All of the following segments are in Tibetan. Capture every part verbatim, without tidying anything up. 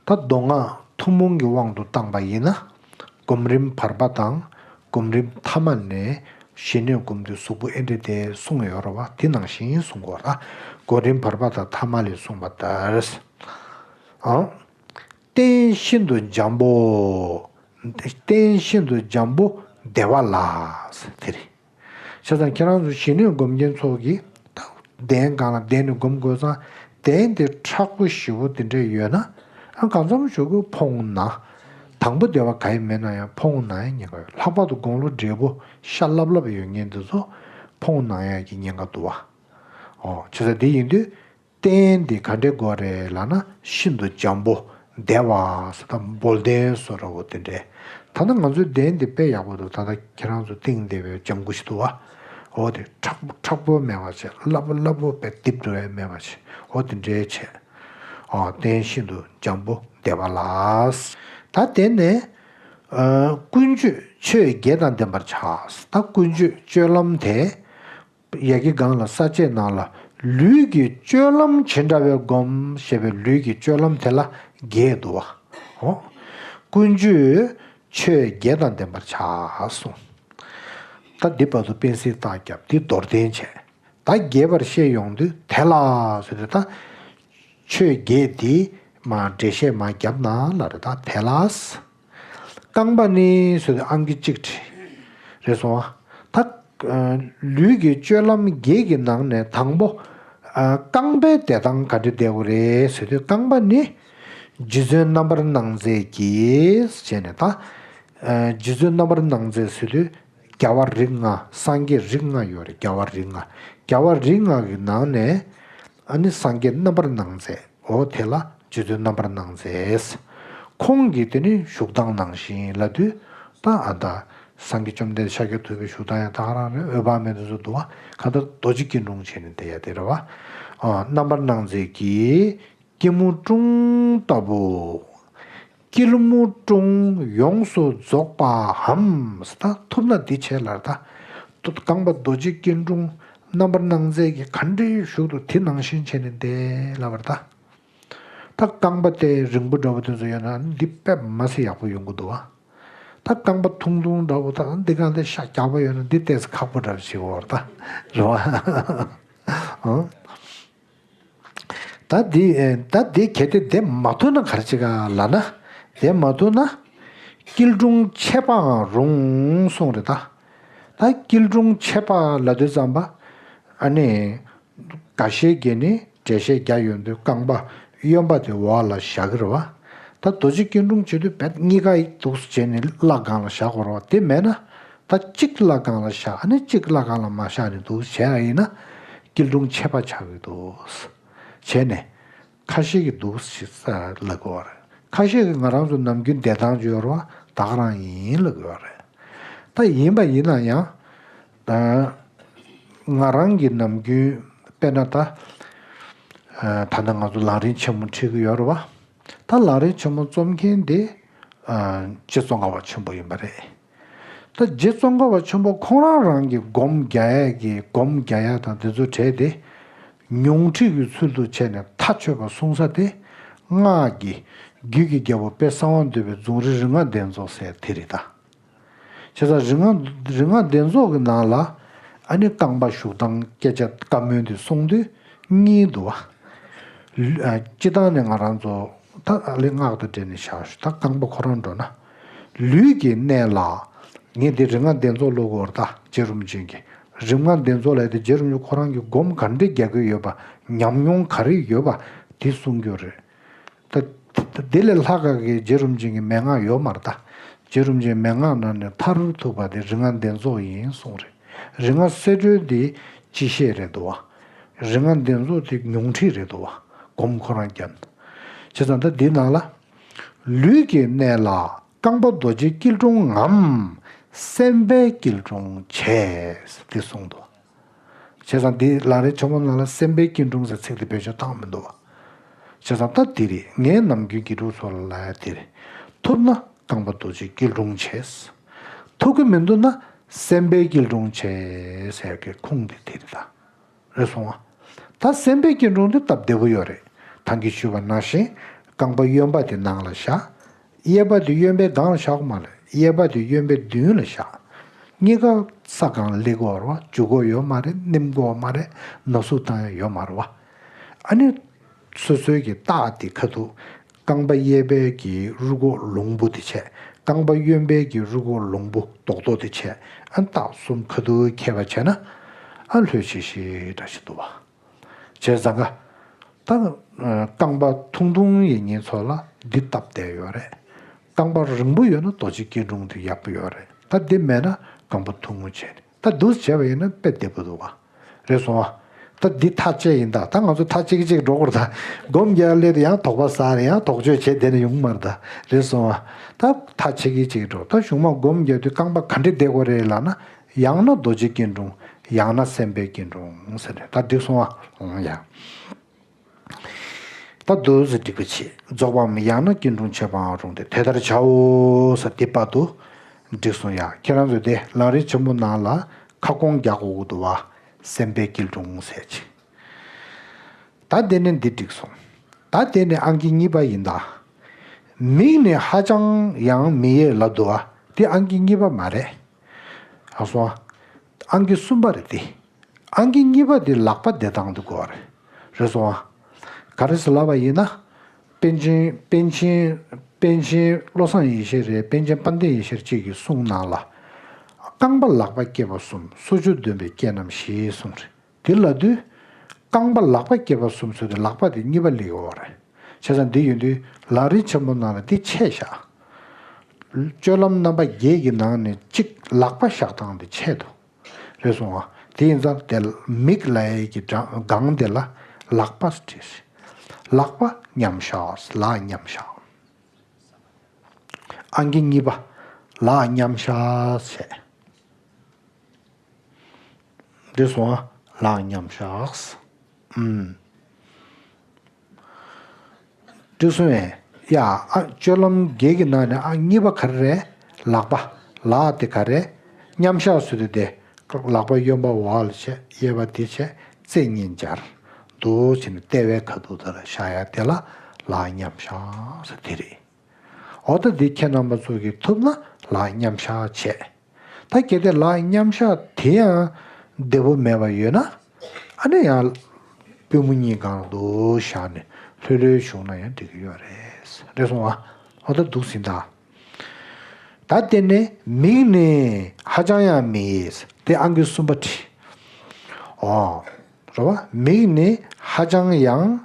ད་མདོ་སྔགས་ཐུན་མོང་གི་དབང་དུ་བཏང་པ་ཡིན་ན། སྒོམ་རིམ་བར་པ་དང་སྒོམ་རིམ་ཐ་མ་ནས་ཞི་གནས་སྒོམ་དུས་གཟུགས་པོ་ཨེ་འདྲ་དེ་གསུངས་ཡོད་རེད་བ། དེ་ནང་བཞིན་གསུང་དགོས་ར། སྒོམ་རིམ་བར་པ་དང་ཐ་མ་ལས་གསུངས་པ་ལྟར། ཨང་། རྟེན་ཤིན་ཏུ་འཇམ་པོ། རྟེན་ཤིན་ཏུ་འཇམ་པོ་བདེ་བ་ལ། དེ་རེད། བྱས་ཙང་ཁྱེད་རང་ཚོ་ཞི་གནས་སྒོམ་མཁན་ཚོ་གིས་གདན་སྒང་ལ་བསྡད་ནས་སྒོམ་དགོས་ཙང་གདན་དེ་མཁྲེགས་པོ་ཞེ་པོ་དེ་འདྲས་ཡོད་ན། ཨ་གང་འཚམ་ཞུ་དགོས་ཕོངས་ན། དང་པོ་བདེ་བ་ག་ཡི་མེད་ན་ཡང་ཕོངས་ན་ཡང་ཉེན་ཁ་ཡོད། ལྷག་པར་དུ་དགུང་ལོ་བགྲེས་པོ་ཤ་ལབ་ལབ་ཡོད་མཁན་དེ་ཚོ་ཕོངས་ན་ཡང་གི་ཉེན་ཁ་འདུག་བ། ཨོ་བྱས་ཙང་དེ་ཡིན་དུས། རྟེན་འདི་ག་འདྲའི་སྐོར་རེད་ལབ་ན། ཤིན་ཏུ་འཇམ་པོ་བདེ་བ་ཟེར་ད་འབོལ་གདན་བཟོ་འདྲ་བོ་དེ་འདྲས། ད་ལྟ་ང་ཚོའི་གདན་འདི་དཔེ་ཡག་པོ་འདུག་ད་ལྟ་ཁྱེད་རང་ཚོ་སྟེང་བསྡད་པའི་ལྗང་གུ་ཞིག་འདུག་བ། འོ་དེ་མཁྲེགས་པོ་མཁྲེགས་པོ་མེད་པ་བྱས། སླ་པོ་སླ་པོ་དཔེ་རྡིབ་འགྲོ་ཡ་མེད་པ་བྱས། འོ་དེ་འདྲས་བྱས། ཨ་རྟེན་ཤིན་ཏུ་འཇམ་པོ་བདེ་བ་ལ། ད་དེ་ནས་ཨ་ཀུན་སྤྱོད་ཆོས་བརྒྱད་དང་ལྡན་པར་བྱ། ད་ཀུན་སྤྱོད་སྤྱོད་ལམ་དེ། ཡ་གི་སྒང་ལ་ས་བཅད་ནང་ལ་ལུས་ཀྱི་སྤྱོད་ལམ་ཇི་འདྲ་བའི་སྒོམ་ཞེས་པའི་ལུས་ཀྱི་སྤྱོད་ལམ་དེ་ལ་བརྒྱད་འདུག་བ། འོ། ཀུན་སྤྱོད་ཆོས་བརྒྱད་དང་ལྡན་པར་བྱ་གསུངས། ད་འདི་བར་དུ་དཔེ་གཟིགས་རྟགས་བརྒྱབ། འདི་མདོར་བསྟན་བྱས། ད་རྒྱས་པར་བཤད་ཡོང་དུས་དེ་ལ་ཟེར་དུས་ད། ཆོས་བརྒྱད་འདི་མ་འགྲེལ་བཤད་མ་བརྒྱབ་ན་ལ་རེ་ད་དེ་ལ། རྐང་པ་ནི་ཟེར་དུས་ཨང་ཀི་གཅིག་བྲིས། རེད་སོང་ཨ། ད། ལུས་ཀྱི་སྤྱོད་ལམ་བརྒྱད་ཀྱི་ནང་ནས་དང་པོ། རྐང་པའི་བསྡད་སྟངས་ག་འདྲ་བསྡད་དགོས་རེད་ཟེར་དུས་རྐང་པ་ནི། རྗེ་བཙུན་རྣམ་པར་སྣང་མཛད་ཀྱིས་བྱས་ནས་ད། རྗེ་བཙུན་རྣམ་པར་སྣང་མཛད་ཟེར་དུས། རྒྱལ་བ་རིགས་ལྔ། སངས་རྒྱས་རིགས་ལྔ་ཡོད་རེད། རྒྱལ་བ་རིགས་ལྔ། རྒྱལ་བ་རིགས་ལྔ་གི་ནང་ནས། ཨ་ནི་སངས་རྒྱས་རྣམ་པར་སྣང་མཛད། འོ་དེ་ལ་རྗེ་བཙུན་རྣམ་པར་སྣང་མཛད། ཁོང་གི་དེ་ནི་བཞུགས་སྟངས་ནང་བཞིན་ལབ་དུས། ད་ཨ་ད་སངས་རྒྱས་བཅོམ་ལྡན་ཤཱཀྱ་ཐུབ་པའི་བཞུགས་སྟངས་ཡང་ད་ག་རང་རེད། འོད་དཔག་མེད་དེ་ཚོ་འདུག་བ། གང་ལྟར་རྡོ་རྗེ་སྐྱིལ་ཀྲུང་བྱས་ནས་བསྡད་ཡ་དེ་རེད་བ། ཨ་རྣམ་པར་སྣང་མཛད་ཀྱིས། སྐྱིལ་མོ་ཀྲུང་ལྟ་བུ། སྐྱིལ་མོ་ཀྲུང་ཡོངས་སུ་རྫོགས་པའམ། ད་ཐུབ་ན་འདི་བྱས་ལ་ད། རྐང་པ་རྡོ་རྗེ་སྐྱིལ་ཀྲུང་རྣམ་པར་སྣང་མཛད་ཀྱི་ག་འདྲའི་བཞུགས་འདུག་དེ་ནང་བཞིན་བྱས་ནས་བསྡད་ལབ་པ་རེད་ད། ད་རྐང་པ་དེ་རིང་པོ་འདྲ་པོ་དེ་ཚོ་ཡོད་ན་འདི་དཔེ་མ་སྲིད་ཡག་པོ་ཡོང་གི་འདུག་བ། ད་རྐང་པ་ཐུང་ཐུང་འདྲ་པོ་ད་འདི་གང་དེ་ཤ་རྒྱགས་པ་ཡོད་ན་འདི་ཏོག་ཙམ་ཁག་པོ་འདྲ་པོ་ཞིག་ཡོད་རེད་ད། རེད་བ། ཨང་། ད་འདི་ད་འདི་གལ་ཏེ་དེ་མ་ཐུབ་ན་ག་རེ་བྱེད་ག་ལབ་ན། དེ་མ་ཐུབ་ན་སྐྱིལ་ཀྲུང་ཆད་པའང་རུང་གསུངས་རེད་ད། ད་སྐྱིལ་ཀྲུང་ཆད་པ་ལབ་དུས་ཙམ་པ། ཨ་ནི། འགའ་ཤས་ཀྱིས་ནི་འགྲེལ་བཤད་རྒྱག་ཡོང་དུས་རྐང་པ་གཡོན་པ་དེ་འོག་ལ་བཞག་གི་རེད་བ། ད་རྡོ་རྗེ་སྐྱིལ་ཀྲུང་བྱེད་དུས་བེད་གཉིས་ཀ་ཡིག་འདུག་སེ་བྱས་ནས་བརླ་སྒང་ལ་བཞག་དགོས་རེད་བ། དེ་མེད་ན། ད་གཅིག་བརླ་སྒང་ལ་བཞག་ཨ་ནི་གཅིག་བརླ་སྒང་ལ་མ་བཞག་ནས་འདུག་སེ་བྱས་ཡ་ཡིན་ན། སྐྱིལ་ཀྲུང་ཆད་པ་ཆགས་ཀྱི་འདུག་སེ་བྱས་ནས། ཁ་ཤས་ཀྱིས་འདུག་སེ་ལབ་ཀྱི་ཡོད་རེད། ཁ་ཤས་ཀྱིས་ང་རང་ཚོ་ནམ་རྒྱུན་བསྡད་སྟངས་ཅིག་ཡོད་རེད་བ། ད་ག་རང་ཡིན་ལབ་ཀྱི་ཡོད་རེད། ད་ཡིན་པ་ཡིན་ན་ཡང་། ད་ང་རང་གི་ནམ་རྒྱུན་དཔེར་ན་ད། ད་ལྟ་ང་ཚོ་ལམ་རིམ་ཆེན་མོ་ཁྲིད་ཀྱི་ཡོད་རེད་བ། ད་ལམ་རིམ་ཆེན་མོ་རྩོམ་མཁན་དེ། རྗེ་ཙོང་ཁ་པ་ཆེན་པོ་ཡིན་པ་རེད། ད་རྗེ་ཙོང་ཁ་པ་ཆེན་པོ་ཁོང་རང་རང་གི་སྒོམ་རྒྱག་ཡ་གི་སྒོམ་རྒྱག་ཡ་དང་དེ་ཚོ་བྲལ་ཏེ། ཉུང་ཁྲིད་ཀྱི་ཚུལ་དུ་བྱས་ནས་མཐའ་ཆོད་པ་གསུང་ས་དེ། སྔགས་ཀྱི་རྒྱུད་ཀྱི་རྒྱལ་པོ་དཔལ་གསང་བ་འདུས་པའི་རྫོང་རིམ་རིམ་ལྔ་གདན་རྫོགས་ཟེར་དེ་རེད་ད། བྱས་ཙང་རིམ་ལྔ་རིམ་ལྔ་གདན་རྫོགས་ཀྱི་ནང་ལ། ཨ་ནི་རྐང་པ་བཞུགས་སྟངས་སྐད་ཆ་བཀའ་མོལ་འདི་གསུང་དུས་གཉིས་འདུག་བ། ལུ་ཨ་སྤྱི་བཏང་ནས་ང་རང་ཚོ་ད་ཨ་ལི་སྔགས་དང་འབྲེལ་ནས་བཞག་ཞུ། ད་རྐང་པ་ཁོ་རང་འགྲོ་ན། ལུས་ཀྱི་གནད་ལ། ངས་འདི་རིམ་ལྔ་གདན་རྫོགས་ཀློག་གི་ཡོད་རེད་ད། རྗེ་རིན་པོ་ཆེ་གིས་རིམ་ལྔ་གདན་རྫོགས་ལབ་དེ་རྗེ་རིན་པོ་ཆེ་ཁོ་རང་གིས་སྒོམ་ག་འདྲས་རྒྱག་གི་ཡོད་པ། ཉམས་མྱོང་ག་རེ་ཡོད་པ་དེ་གསུང་རྒྱུ་རེད། ད་ད་དེ་ལས་ལྷག་ག་གི་རྗེ་རིན་པོ་ཆེ་གི་མན་ངག་ཡོད་མ་རེད་ད། རྗེ་རིན་པོ་ཆེའི་མན་ངག་ནང་ནས་མཐར་ཐུག་པ་དེ་རིམ་ལྔ་གདན་རྫོགས་ཡིན་གསུངས་རེད། རིམ་ལྔ་གསལ་གྲོལ་དེ་སྤྱི་བཤད་རེད་འདུག་བ། རིམ་ལྔ་གདན་རྫོགས་དེ་ཉུང་ཁྲིད་རེད་འདུག་བ། སྒོམ་ཁོ་རང་བརྒྱབ་ན། བྱས་ཙང་ད་འདི་ནང་ལ། ལུས་ཀྱི་གནད་ལ་རྐང་པ་རྡོ་རྗེ་སྐྱིལ་ཀྲུང་ངམ། སེམས་དཔའི་སྐྱིལ་ཀྲུང་བྱས་དེ་གསུངས་འདུག་བྱས་ཙང་འདི་ལམ་རིམ་ཆེན་མོ་ནང་ལ་སེམས་དཔའི་སྐྱིལ་ཀྲུང་ཟེར་ཚིག་དེ་བེད་སྤྱོད་བཏང་མི་འདུག་བ། བྱས་ཙང་ད་འདི་རེད། ངས་ནམ་རྒྱུན་དགེ་ཕྲུག་ཚོ་ལ་ལབ་ཡ་དེ་རེད། ཐུབ་ན་རྐང་པ་རྡོ་རྗེ་སྐྱིལ་ཀྲུང་བྱས། ཐུབ་ཀྱི་མི་འདུག་ན་སེམས་དཔའི་སྐྱིལ་ཀྲུང་བྱས་ཟེར་གྱི་ཁུངས་དེ་དེ་རེད་ད། རེད་སོང་ཨ། ད་སེམས་དཔའི་སྐྱིལ་ཀྲུང་དེ་སྟབས་བདེ་པོ་ཡོད་རེད། ད་གིན་ཞུས་པ་ནང་བཞིན། རྐང་པ་གཡོན་པ་དེ་ནང་ལ་བཞག་གཡས་པ་དེ་གཡོན་པའི་སྒང་ལ་བཞག་དགོས་མ་རེད། གཡས་པ་དེ་གཡོན་པའི་མདུན་ལ་བཞག་གཉིས་ཀ་ས་སྒང་སླེབས་དགོས་རེད་བ། འཇུག་དགོས་ཡོད་མ་རེད། ནིམ་དགོས་མ་རེད། ན་ཟུག་བཏང་ཡ་ཡོད་མ་རེད་བ། ཨ་ནི། སོ་སོའི་གི་རྟགས་དེ་ཁ་ཐུག་རྐང་པ་གཡས་པའི་གི་རུས་ཁོག་ལོང་བུ་དེ་བྱས། རྐང་པ་གཡོན་པའི་གི་རུས་ཁོག་ལོང་བུ་རྡོག་རྡོག་དེ་བྱས། ཨ་རྟགས་གསུམ་ཁ་ཐུག་འཁྱེར་བ་བྱས་ན། ཨ་ལྷོད་ཤིག་ཤིག་འདྲ་ཞིག་འདུག་བ། བྱས་ཙང་ཀ་ད་རྐང་པ་ཐུང་ཐུང་ཡིན་མཁན་ཚོ་ལ་འདི་སྟབས་བདེ་ཡོད་རེད། རྐང་པ་རིང་པོ་ཡོད་ན་རྡོ་རྗེ་སྐྱིལ་ཀྲུང་དེ་ཡག་པོ་ཡོད་རེད། ད་འདི་མེད་ན་རྐང་པ་ཐུང་ངུ་བྱས་ནས་ད་འདུག་བྱས་པ་ཡིན་ན་དཔེ་བདེ་པོ་འདུག་བ། རེད་སོང་བ། ད་འདི་ཐག་བཅད་ཡིན་ད། ད་ང་ཚོ་ཐག་བཅད་ཀྱི་ཅིག་འགྲོ་དགོས་རེད་ད། སྒོམ་རྒྱག་སླེབས་དུས་ཡང་དོགས་པ་ཟ་རེད། ཡང་དོགས་གཅོད་བྱེད་བསྡད་ན་ཡོང་མ་རེད་ད། རེད་སོང་བ། ད་ཐག་བཅད་ཀྱི་ཅིག་འགྲོ། ད་གཞུག་མ་སྒོམ་རྒྱག་དུས་རྐང་པ་ག་འདྲས་བསྡད་དགོས་རེད་ལབ་ན། ཡང་ན་རྡོ་རྗེ་སྐྱིལ་ཀྲུང་། ཡང་ན་སེམས་དཔའི་སྐྱིལ་ཀྲུང་ཟེར་རེད། ད་འགྲིག་སོང་བ། ཡ། ད་འདུག་སེ་འགྲིག་པ་བྱེད། རྫོགས་པའམ་ཡང་ན་སྐྱིལ་ཀྲུང་ཕྱེད་པའང་རུང་སྟེ་དེ་ལྟར་བྱའོ་ཟེར་དེ་བར་དུ་འགྲིག་སོང་ཡ། ཁྱེད་རང་ཚོས་དེ་ལམ་རིམ་ཆེན་མོ་ནང་ལ་ཁ་སྐོང་རྒྱག་དགོས་ཀྱི་འདུག་བ། སེམས་དཔའི་སྐྱིལ་ཀྲུང་ཟེར་ཅིག་ད་དེ་ནས་འདི་འགྲིག་སོང་། ད་དེ་ནས་ཨང་ཀི་གཉིས་པ་ཡིན་ད། མིག་ནི་ཧ་ཅང་ཡང་མི་གཡས་ལབ་འདུག་བ། དེ་ཨང་ཀི་གཉིས་པ་མ་རེད། ཨ་སོང་། ཨང་ཀི་གསུམ་པ་རེད་དེ། ཨང་ཀི་གཉིས་པ་དེ་ལག་པ་བདེ་ཐང་དུ་དགོས་པ་རེད། རེད་སོང་ཨ། ག་རེ་ཟེར་ལབ་པ་ཡིན་ན། པཎ་ཆེན་པཎ་ཆེན་པཎ་ཆེན་བློ་བཟང་ཡེ་ཤེས་རེད། པཎ་ཆེན་དཔལ་ལྡན་ཡེ་ཤེས་གཅིག་གི་གསུང་ནང་ལ། རྐང་པ་ལག་པ་སྐྱེས་པ་གསུམ། སོར་ཆུད་འདོན་པའི་སྐད་རྣམས་ཞེས་གསུངས་རེད། དེ་ལབ་དུས། རྐང་པ་ལག་པ་སྐྱེས་པ་གསུམ་ཟེར་དུས་ལག་པ་དེ་གཉིས་པ་སླེབས་ཡོད་རེད། བྱས་ཙང་འདི་ཡིན་དུས་ལམ་རིམ་ཆེན་མོ་ནང་ལ་འདི་ཆད་བཞག་སྤྱོད་ལམ་རྣམ་པ་བརྒྱད་ཀྱི་ནང་ནས་གཅིག་ལག་པ་བཞག་སྟངས་དེ་ཆད་འདུག་རེད་སོང་བ། དེ་ཡིན་ཙང་དེ་མིག་ལབ་ཡས་ཀྱི་སྒང་དེ་ལ་ལག་པ་བྲིས། ལག་པ་མཉམ་བཞག་ལག་མཉམ་བཞག་ཨང་ཀི་གཉིས་པ། ལག་མཉམ་བཞག་བྱས། འདི་སོང་ཨ། ལག་མཉམ་བཞག་ཨུམ། འདི་སོང་ཨེ། ཡ་ཨ། སྤྱོད་ལམ་བརྒྱད་ཀྱི་ནང་ནས་ཨ་གཉིས་པ་ག་རེ་རེད། ལག་པ། ལག་དེ་ག་རེ། མཉམ་བཞག་ཟེར་དུས་དེ། ལག་པ་གཡོན་པ་འོག་ལ་བྱས། གཡས་པ་འདི་བྱས། རྩེ་གཉིས་སྦྱར། འདུག་བྱས་ནས་ལྟེ་བའི་ཁ་ཐུག་དེ་ལ་བཞག་ཡ་དེ་ལ་ལག་མཉམ་བཞག་ཟེར་དེ་རེད། འོ་ད་འདི་ཁྱེད་རྣམ་པ་ཚོ་གིས་ཐུབ་ན་ལག་མཉམ་བཞག་བྱས། ད་གལ་ཏེ་ལག་མཉམ་བཞག་དེ་ཡང་བདེ་པོ་མེད་པ་ཡོད་ན། ཨ་ནི་ཡང་པུས་མོ་གཉིས་སྒང་ལ་འདུག་བཞག་ནས་ལྷོད་ལྷོད་བཞུགས་ན་ཡང་འགྲིག་གི་ཡོད་རེད། རེད་སོང་ཨ། འོ་ད་འདུག་ཟིན་ད། ད་དེ་ནས་མིག་ནི་ཧ་ཅང་ཡང་མི་གཡས། དེ་ཨང་ཀི་གསུམ་པ་བྲིས། ཨོ། རེད་བ། མིག་ནི་ཧ་ཅང་ཡང་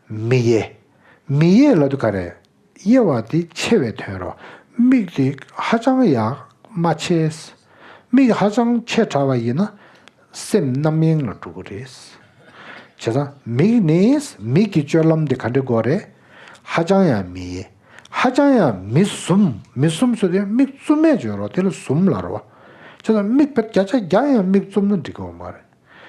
མི་གཡས། མི་གཡས་ལབ་དུས་ག་རེ། གཡས་པ་དེ་ཆེ་བའི་དོན་རོ། མིག་དེ་ཧ་ཅང་ཡང་མ་ཆེ། མིག་ཧ་ཅང་ཆེ་དྲགས་པ་ཡིན་ན་སེམས་རྣམ་གཡེང་ལ་འགྲོ་གི་རེད། བྱས་ཙང་མིག་ནི་མིག་གི་སྤྱོད་ལམ་དེ་ག་འདྲ་དགོས་རེད། ཧ་ཅང་ཡང་མི་གཡས། ཧ་ཅང་ཡང་མི་ཟུམ། མི་ཟུམ་ཟེར་དུས་མིག་བཙུམ་མེད་བརྗོད་རོགས། དེ་ལ་ཟུམ་ལབ་རོགས། བྱས་ཙང་མིག་བརྒྱ་ཆ་བརྒྱ་ཡང་མིག་བཙུམ་ན་འགྲིག་གི་ཡོད་མ་རེད།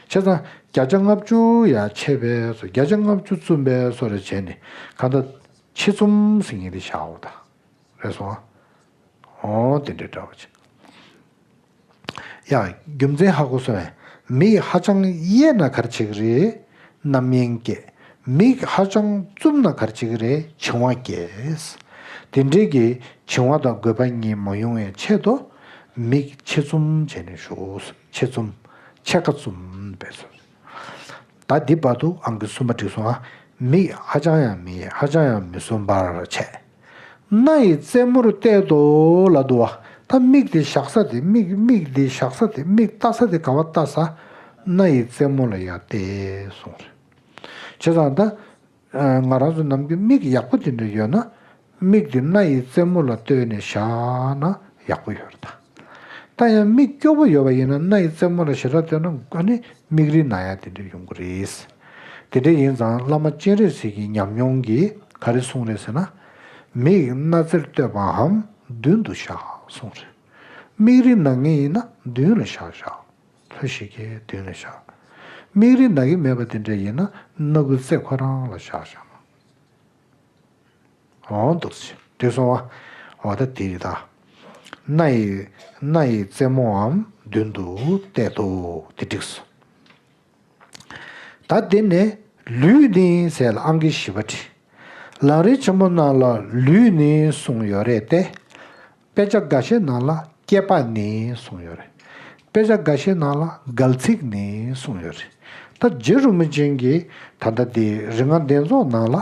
བྱས་ཙང་བརྒྱ་ཆ་ལྔ་བཅུ་ཡང་ཆེ་བས་སོ། བརྒྱ་ཆ་ལྔ་བཅུ་བཙུམ་པས་སོ་རེ་བྱས་ནས་གང་ལྟར་ཕྱེད་བཙུམ་ཟེར་མཁན་དེ་བཞག་འོ་ད། རེད་སོང་ཨ། འོ་དེ་འདྲའི་འདྲ་བ་ཅིག་ཡ། རྒྱུ་མཚན་ཧ་གོ་སོང་ངས། མིག་ཧ་ཅང་གཡས་ན་ག་རེ་བྱེད་ཀྱི་རེད། རྣམ་གཡེང་སྐྱེ། མིག་ཧ་ཅང་བཙུམ་ན་ག་རེ་བྱེད་ཀྱི་རེད། བྱིང་བ་སྐྱེ། དེ་འདྲའི་གི་བྱིང་བ་དང་རྒོད་པ་གཉིས་མ་ཡོང་བའི་ཆེད་དུ། མིག་ཕྱེད་བཙུམ་བྱས་ནས་བཞུགས། ཕྱེད་བཙུམ། ཕྱེད་ཀ་བཙུམ་བས་སོ། ད་འདི་བར་དུ་ཨང་ཀི་གསུམ་པ་འགྲིག་སོང་ཨ། མིག་ཧ་ཅང་ཡང་མི་གཡས། ཧ་ཅང་ཡང་མི་ཟུམ་པར་བྱས། སྣ་ཡི་རྩེ་མོར་གཏད་དོ་ལབ་འདུག་བ། ད་མིག་དེ་བཞག་ས་དེ། མིག་མིག་དེ་བཞག་ས་དེ། མིག་ལྟ་ས་དེ་ག་བ་ལྟ་ས། སྣ་ཡི་རྩེ་མོ་ལ་ཡར་གཏད་གསུངས་རེད། བྱས་ཙང་ད། ང་རང་ཚོ་ནམ་རྒྱུན་མིག་ཡག་པོ་དེ་འདྲ་ཡོད་ན། མིག་དེ་སྣ་ཡི་རྩེ་མོ་ལ་གཏད་ནས་བཞག་ན་ཡག་པོ་ཡོད་རེད་ད། ད་ཡང་མིག་སྐྱོ་པོ་ཡོད་པ་ཡིན་ན་སྣ་ཡི་རྩེ་མོ་ལ་ཞེ་དྲག་གཏད་ན་ཨ་ནི་མིག་རིལ་ན་ཡ་དེ་འདྲ་ཡོང་གི་རེད། དེ་འདྲ་ཡིན་ཙང་བླ་མ་སྤྱན་རས་གཟིགས་ཀྱི་ཉམས་མྱོང་གིས་ག་རེ་གསུངས་རེད་ཟེར་ན། མིག་སྣ་རྩེར་གཏད་པའམ་མདུན་དུ་བཞག་གསུངས་རེད། མིག་རིལ་ན་མཁན་ཡིན་ན་མདུན་ལ་བཞག་བཞག་ལྷོད་ཤིག་གེ་མདུན་ལ་བཞག་མིག་རིལ་ན་གི་མེད་པ་དེ་འདྲ་ཡིན་ན་སྣ་ཁུག་རྩེ་ཁོ་རང་ལ་བཞག་བཞག་ན། འོ་འདུག་སེ་དེ་སོང་བ། འོ་ད་དེ་རེད་ད། སྣ་ཡི་སྣ་ཡི་རྩེ་མོའམ་མདུན་དུ་གཏད་དོ། དེ་འགྲིག་སོང་། ད་དེ་ནས་ལུས་ནི་ཟེར་ལ་ཨང་ཀི་བཞི་པ་བྲིས། ལམ་རིམ་ཆེན་མོ་ནང་ལ་ལུས་ནི་གསུངས་ཡོད་རེད་དེ། དཔེ་ཆ་འགའ་ཤས་ནང་ལ་སྐྱེས་པ་ནི་གསུངས་ཡོད་རེད། དཔེ་ཆ་འགའ་ཤས་ནང་ལ་གལ་ཚིགས་ནི་གསུངས་ཡོད་རེད། ད་རྗེ་རིན་པོ་ཆེ་གིས་ད་ལྟ་དེ་རིག་སྔགས་གདན་རྫོགས་ནང་ལ་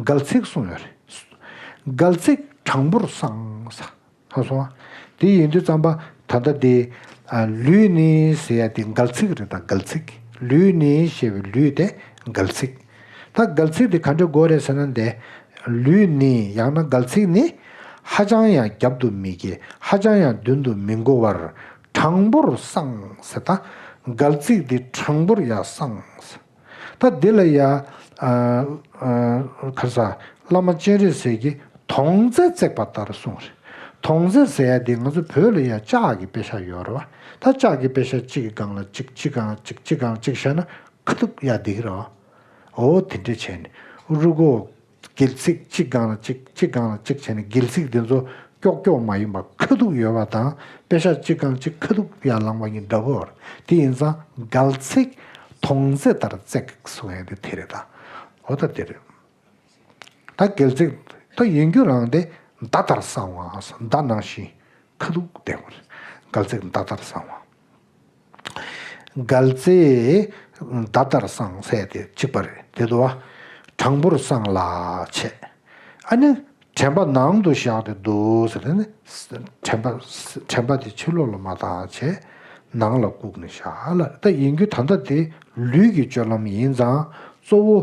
གལ་ཚིགས་གསུངས་ཡོད་རེད། གལ་ཚིགས་གྲངས་འབོར་གསང་ས། ཧ་སོང་། དེ་ཡིན་དུས་ཙམ་པ་ད་ལྟ་དེ་ཨ་ལུས་ནི་ཟེར་ཡ་དེ་གལ་ཚིགས་རེད། ད་གལ་ཚིགས། ལུས་ནི་ཞེས་པའི་ལུས་དེ་གལ་ཚིགས། ད་གལ་ཚིགས་དེ་ག་འདྲ་དགོས་རེད་ཟེར་ན། དེ་ལུས་ནི་ཡང་ན་གལ་ཚིགས་ནི་ཧ་ཅང་ཡང་རྒྱབ་ཏུ་མི་བསྐྱལ། ཧ་ཅང་ཡང་མདུན་དུ་མི་འགོ་བར་གྲངས་འབོར་གསང་ཟེར། ད་གལ་ཚིགས་དེ་གྲངས་འབོར་ཡང་གསང་ཟེར། ད་འདི་ལ་ཡ། ཨ་ཨ་ག་རེ་ཟ། བླ་མ་སྤྱན་རས་གཟིགས་ཀྱིས་དོང་རྩེ་བརྩེགས་པ་ལྟར་གསུངས་རེད། དོང་རྩེ་ཟེར་ཡ་དེ་ང་ཚོ་བོད་ལ་ཡ་ལྕགས་ཀྱི་པེ་ཤ་ཡོད་རེད་བ། ད་ལྕགས་ཀྱི་པེ་ཤ་གཅིག་གི་སྒང་ལ་གཅིག་གཅིག་སྒང་གཅིག་གཅིག་སྒང་གཅིག་བཞག་ན་ཁ་ཐུག་ཡ་འདི་གི་རེད་བ། འོ་དེ་འདྲས་བྱས་ནས་རུ་གོ། གལ་ཚིགས་གཅིག་སྒང་ལ་གཅིག་གཅིག་སྒང་ལ་གཅིག་བྱས་ནས་གལ་ཚིགས་དེ་ཚོ་ཀྱོག་ཀྱོག་མ་ཡིན་པ་ཁ་ཐུག་ཡོད་པ་དང་། པེ་ཤ་གཅིག་སྒང་གཅིག་ཁ་ཐུག་ཡར་ལངས་པ་གཉིས་འདྲ་པོ་རེད། དེ་ཡིན་ཙང་གལ་ཚིགས་དོང་རྩེ་ལྟར་བརྩེགས་གསུང་ཡ་དེ་དེ་རེད་ད། འོ་ད་དེ་རེད། ད་གལ་ཚིགས་ད་ཡིན་རྒྱུ་རང་དེ་མདའ་ལྟར་གསང་བ། མདའ་ནང་བཞིན་ཁ་ཐུག་བསྡད་པ་རེད། གལ་ཚིགས་མདའ་ལྟར་གསང་བ། གལ་ཚིགས་མདའ་ལྟར་གསང་ཟེར་དེ་གཅིག་པ་རེད། དེ་དུ་བ། གྲངས་འབོར་གསང་ལ་བྱས། ཨ་ནི་དྲན་པ་ནང་དུ་བཞག་སྟེ་འདུག་ཟེར་ནས། དྲན་པ་དྲན་པ་དེ་ཕྱི་ལོགས་ལ་མ་བཏང་བྱས། ནང་ལ་བཀུག་ནས་བཞག་ལ། ད་ཡིན་རྒྱུ་ད་ལྟ་དེ་ལུས་ཀྱི་སྤྱོད་ལམ་ཡིན་ཙང་། གཙོ་བོ་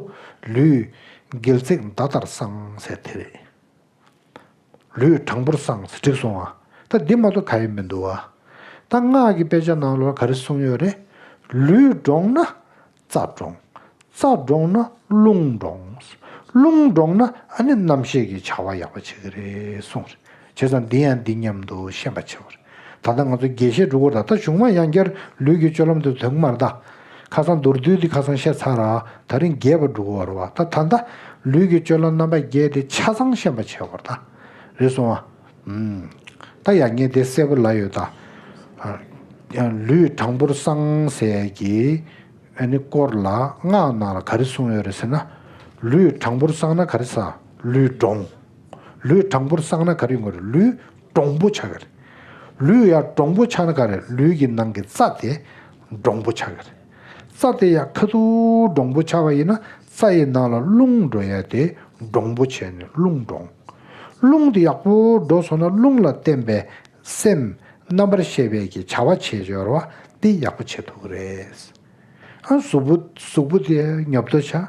ལུས་གལ་ཚིགས་མདའ་ལྟར་གསང་ཟེར་དེ་རེད། ལུས་གྲངས་འབོར་གསང་ཟེར་འགྲིག་སོང་ཨ། ད་འདི་མ་གཏོགས་ག་ཡེ་མི་འདུག་ཨ། ད་སྔགས་ཀྱི་དཔེ་ཆ་ནང་ལོགས་ག་རེ་གསུངས་ཡོད་རེད། ལུས་འདྲོངས་ན་རྩ་འདྲོངས། རྩ་འདྲོངས་ན་རླུང་འདྲོངས། རླུང་འདྲོངས་ན་ཨ་ནི་རྣམ་ཤེས་ཀྱི་བྱ་བ་ཡག་པོ་བྱེད་ཀྱི་རེད་གསུངས་རེད། བྱས་ཙང་འདི་ཡང་འདི་མཉམ་དུ་ཤེས་པ་བྱེད་པ་རེད། ད་ལྟ་ང་ཚོ་རྒྱས་བཤད་འགྲོ་གི་རེད། ད་གཞུག་མ་ཡང་བསྐྱར་ལུས་ཀྱི་སྤྱོད་ལམ་དེ་ཐོན་གྱི་མ་རེད་ད། ཁ་སང་མདོར་བསྡུས་དེ་ཁ་སང་བཤད་ཚར་ར། ད་རིང་རྒྱས་པ་འགྲོ་གི་རེད་བ། ད་ད་ལྟ་ལུས་ཀྱི་སྤྱོད་ལམ་རྣམ་པ་བརྒྱད་དེ་ཆ་ཚང་ཤེས་པ་བྱེད་པ་རེད་ད། རེད་སོང་ཨ། ཨུམ། ད་ཡང་ངས་དེ་གསལ་པོ་ལབ་ཡོད་ད། ཨ། ཡང་ལུས་གྲངས་འབོར་གསང་ཟེར་གྱི་ཨ་ནི་སྐོར་ལ་སྔགས་ནང་ལ་ག་རེ་གསུངས་ཡོད་རེད་ཟེར་ན། ལུས་གྲངས་འབོར་གསང་ན་ག་རེ་ཟ། ལུས་འདྲོངས། ལུས་གྲངས་འབོར་གསང་ན་ག་རེ་ཡོང་གི་རེད། ལུས་འདྲོང་པོ་ཆགས་ཀྱི་རེད། ལུས་ཡར་འདྲོང་པོ་ཆགས་ན་ག་རེ། ལུས་ཀྱི་ནང་གི་རྩ་དེ་འདྲོང་པོ་ཆགས་ཀྱི་རེད། རྩ་དེ་ཡར་ཁ་ཐུག་འདྲོང་པོ་ཆགས་པ་ཡིན་ན་རྩ་ཡི་ནང་ལ་རླུང་འགྲོ་ཡ་དེ་འདྲོང་པོ་བྱས་ནས་རླུང་འདྲོངས། རླུང་དེ་ཡག་པོ་འགྲོ་སོང་ན་རླུང་ལ་བརྟེན་པའི་སེམས་རྣམ་པར་ཤེས་པའི་གི་བྱ་བ་བྱེད་འབྱོར་བ་དེ་ཡག་པོ་བྱེད་ཐུབ་ཀྱི་རེད། ཨ། གཟུགས་པོ་གཟུགས་པོ་དེ་ཉོབ་ཏོ་ཆགས།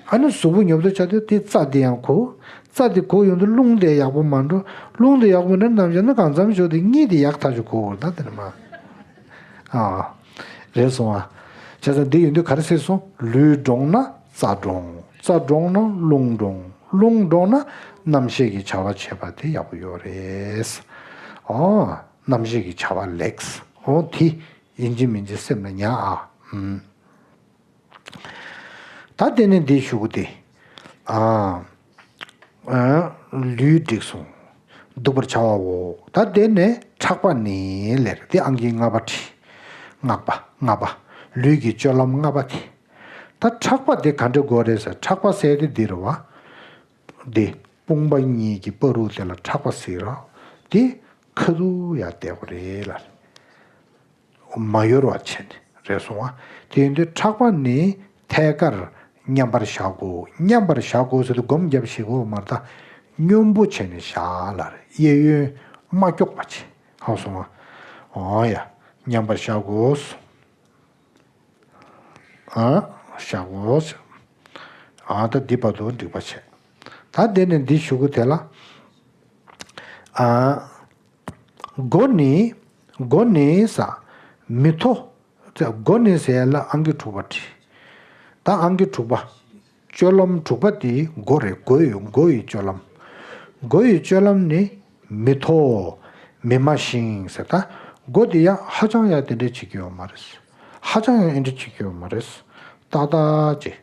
ཨ་ནི་གཟུགས་པོ་ཉོབ་ཏོ་ཆགས་དུས་དེ་རྩ་དེ་ཡང་གོ། རྩ་དེ་གོ་ཡོང་དུས་རླུང་དེ་ཡག་པོ་མ་འགྲོ། རླུང་དེ་ཡག་པོ་འགྲོ་ནམ་ཞག་ནི་གང་འཚམ་ཞོག་དེ་གཉིད་དེ་ཡག་ཐག་ཆོད་གོ་གོ་ད་དེ་ནི་མ། ཨ། རེད་སོང་ཨ། བྱས་ཙང་འདི་ཡོང་དུས་ག་རེ་ཟེར་སོང་། ལུས་འདྲོངས་ན་རྩ་འདྲོངས། རྩ་འདྲོངས་ན་རླུང་འདྲོངས། རླུང་འདྲོངས་ན་རྣམ་ཤེས་ཀྱི་བྱ་བ་བྱེད་པ་དེ་ཡག་པོ་ཡོད་རེད། ཨོ། རྣམ་ཤེས་ཀྱི་བྱ་བ་ལེགས། ཨོ་དེ། ཡིན་གཅིག་མིན་གཅིག་སེམས་ལ་ཉར་ཨ། ཨུམ། ད་དེ་ནས་འདི་ཞུ་གི་དེ། ཨ། ཨ། ལུས་འགྲིག་སོང་། འདུག་པར་བྱ་བའོ། ད་དེ་ནས་ཕྲག་པ་ནི་ལེར། དེ་ཨང་ཀི་ལྔ་པ་བྲིས། ལྔ་པ་ལྔ་པ། ལུས་ཀྱི་སྤྱོད་ལམ་ལྔ་པ་དེ། ད་ཕྲག་པ་དེ་ག་འདྲ་དགོས་རེད་ཟེར། ཕྲག་པ་ཟེར་དེ་འདི་རེད་བ། འདི་དཔུང་པ་གཉིས་ཀྱི་བར་དུ་དེ་ལ་ཕྲག་པ་ཟེར་ར། དེ་ཁ་ཐུག་ཡར་བསྡད་དགོས་རེད་ལ། མ་ཡོར་བ་བྱས་ནས་རེད་སོང་བ། དེ་ཡིན་དུས་ཕྲག་པ་ནི་ཐད་ཀར་མཉམ་པར་བཞག་དགོས། མཉམ་པར་བཞག་དགོས་ཟེར་དུས་སྒོམ་རྒྱབ་ཞིག་དགོས་མ་རེད་ད། སྙོམས་པོ་བྱས་ནས་བཞག་ལ་གཡས་གཡོན་མ་ཀྱོག་པ་བྱས། ཧ་སོང་བ། འོ་ཡ། མཉམ་པར་བཞག་དགོས། ཨ། བཞག་དགོས། ཨ། ད་འདི་བར་དུ་འགྲིག་པ་བྱས། ད་དེ་ནས་འདི་ཞུ་གི་དེ་ལ། ཨ། མགོ་ནི། མགོ་ནི་ས། མི་མཐོ། ས། མགོ་ནི་ཟེར་ཡ་ལ་ཨང་ཀི་དྲུག་པ་བྲིས། ད་ཨང་ཀི་དྲུག་པ། སྤྱོད་ལམ་དྲུག་པ་དེ་མགོ་རེད། མགོ་ཡི། མགོ་ཡི་སྤྱོད་ལམ། མགོ་ཡི་སྤྱོད་ལམ་ནི་མི་མཐོ། མི་དམའ་ཞིང་ཟེར། ད་མགོ་དེ་ཡང་ཧ་ཅང་ཡང་དེ་འདྲ་བྱེད་ཀྱི་ཡོད་མ་རེད། ཧ་ཅང་ཡང་ཨེ་འདྲ་བྱེད་ཀྱི་ཡོད་མ་རེད། ཏག་ཏག་ཅིག་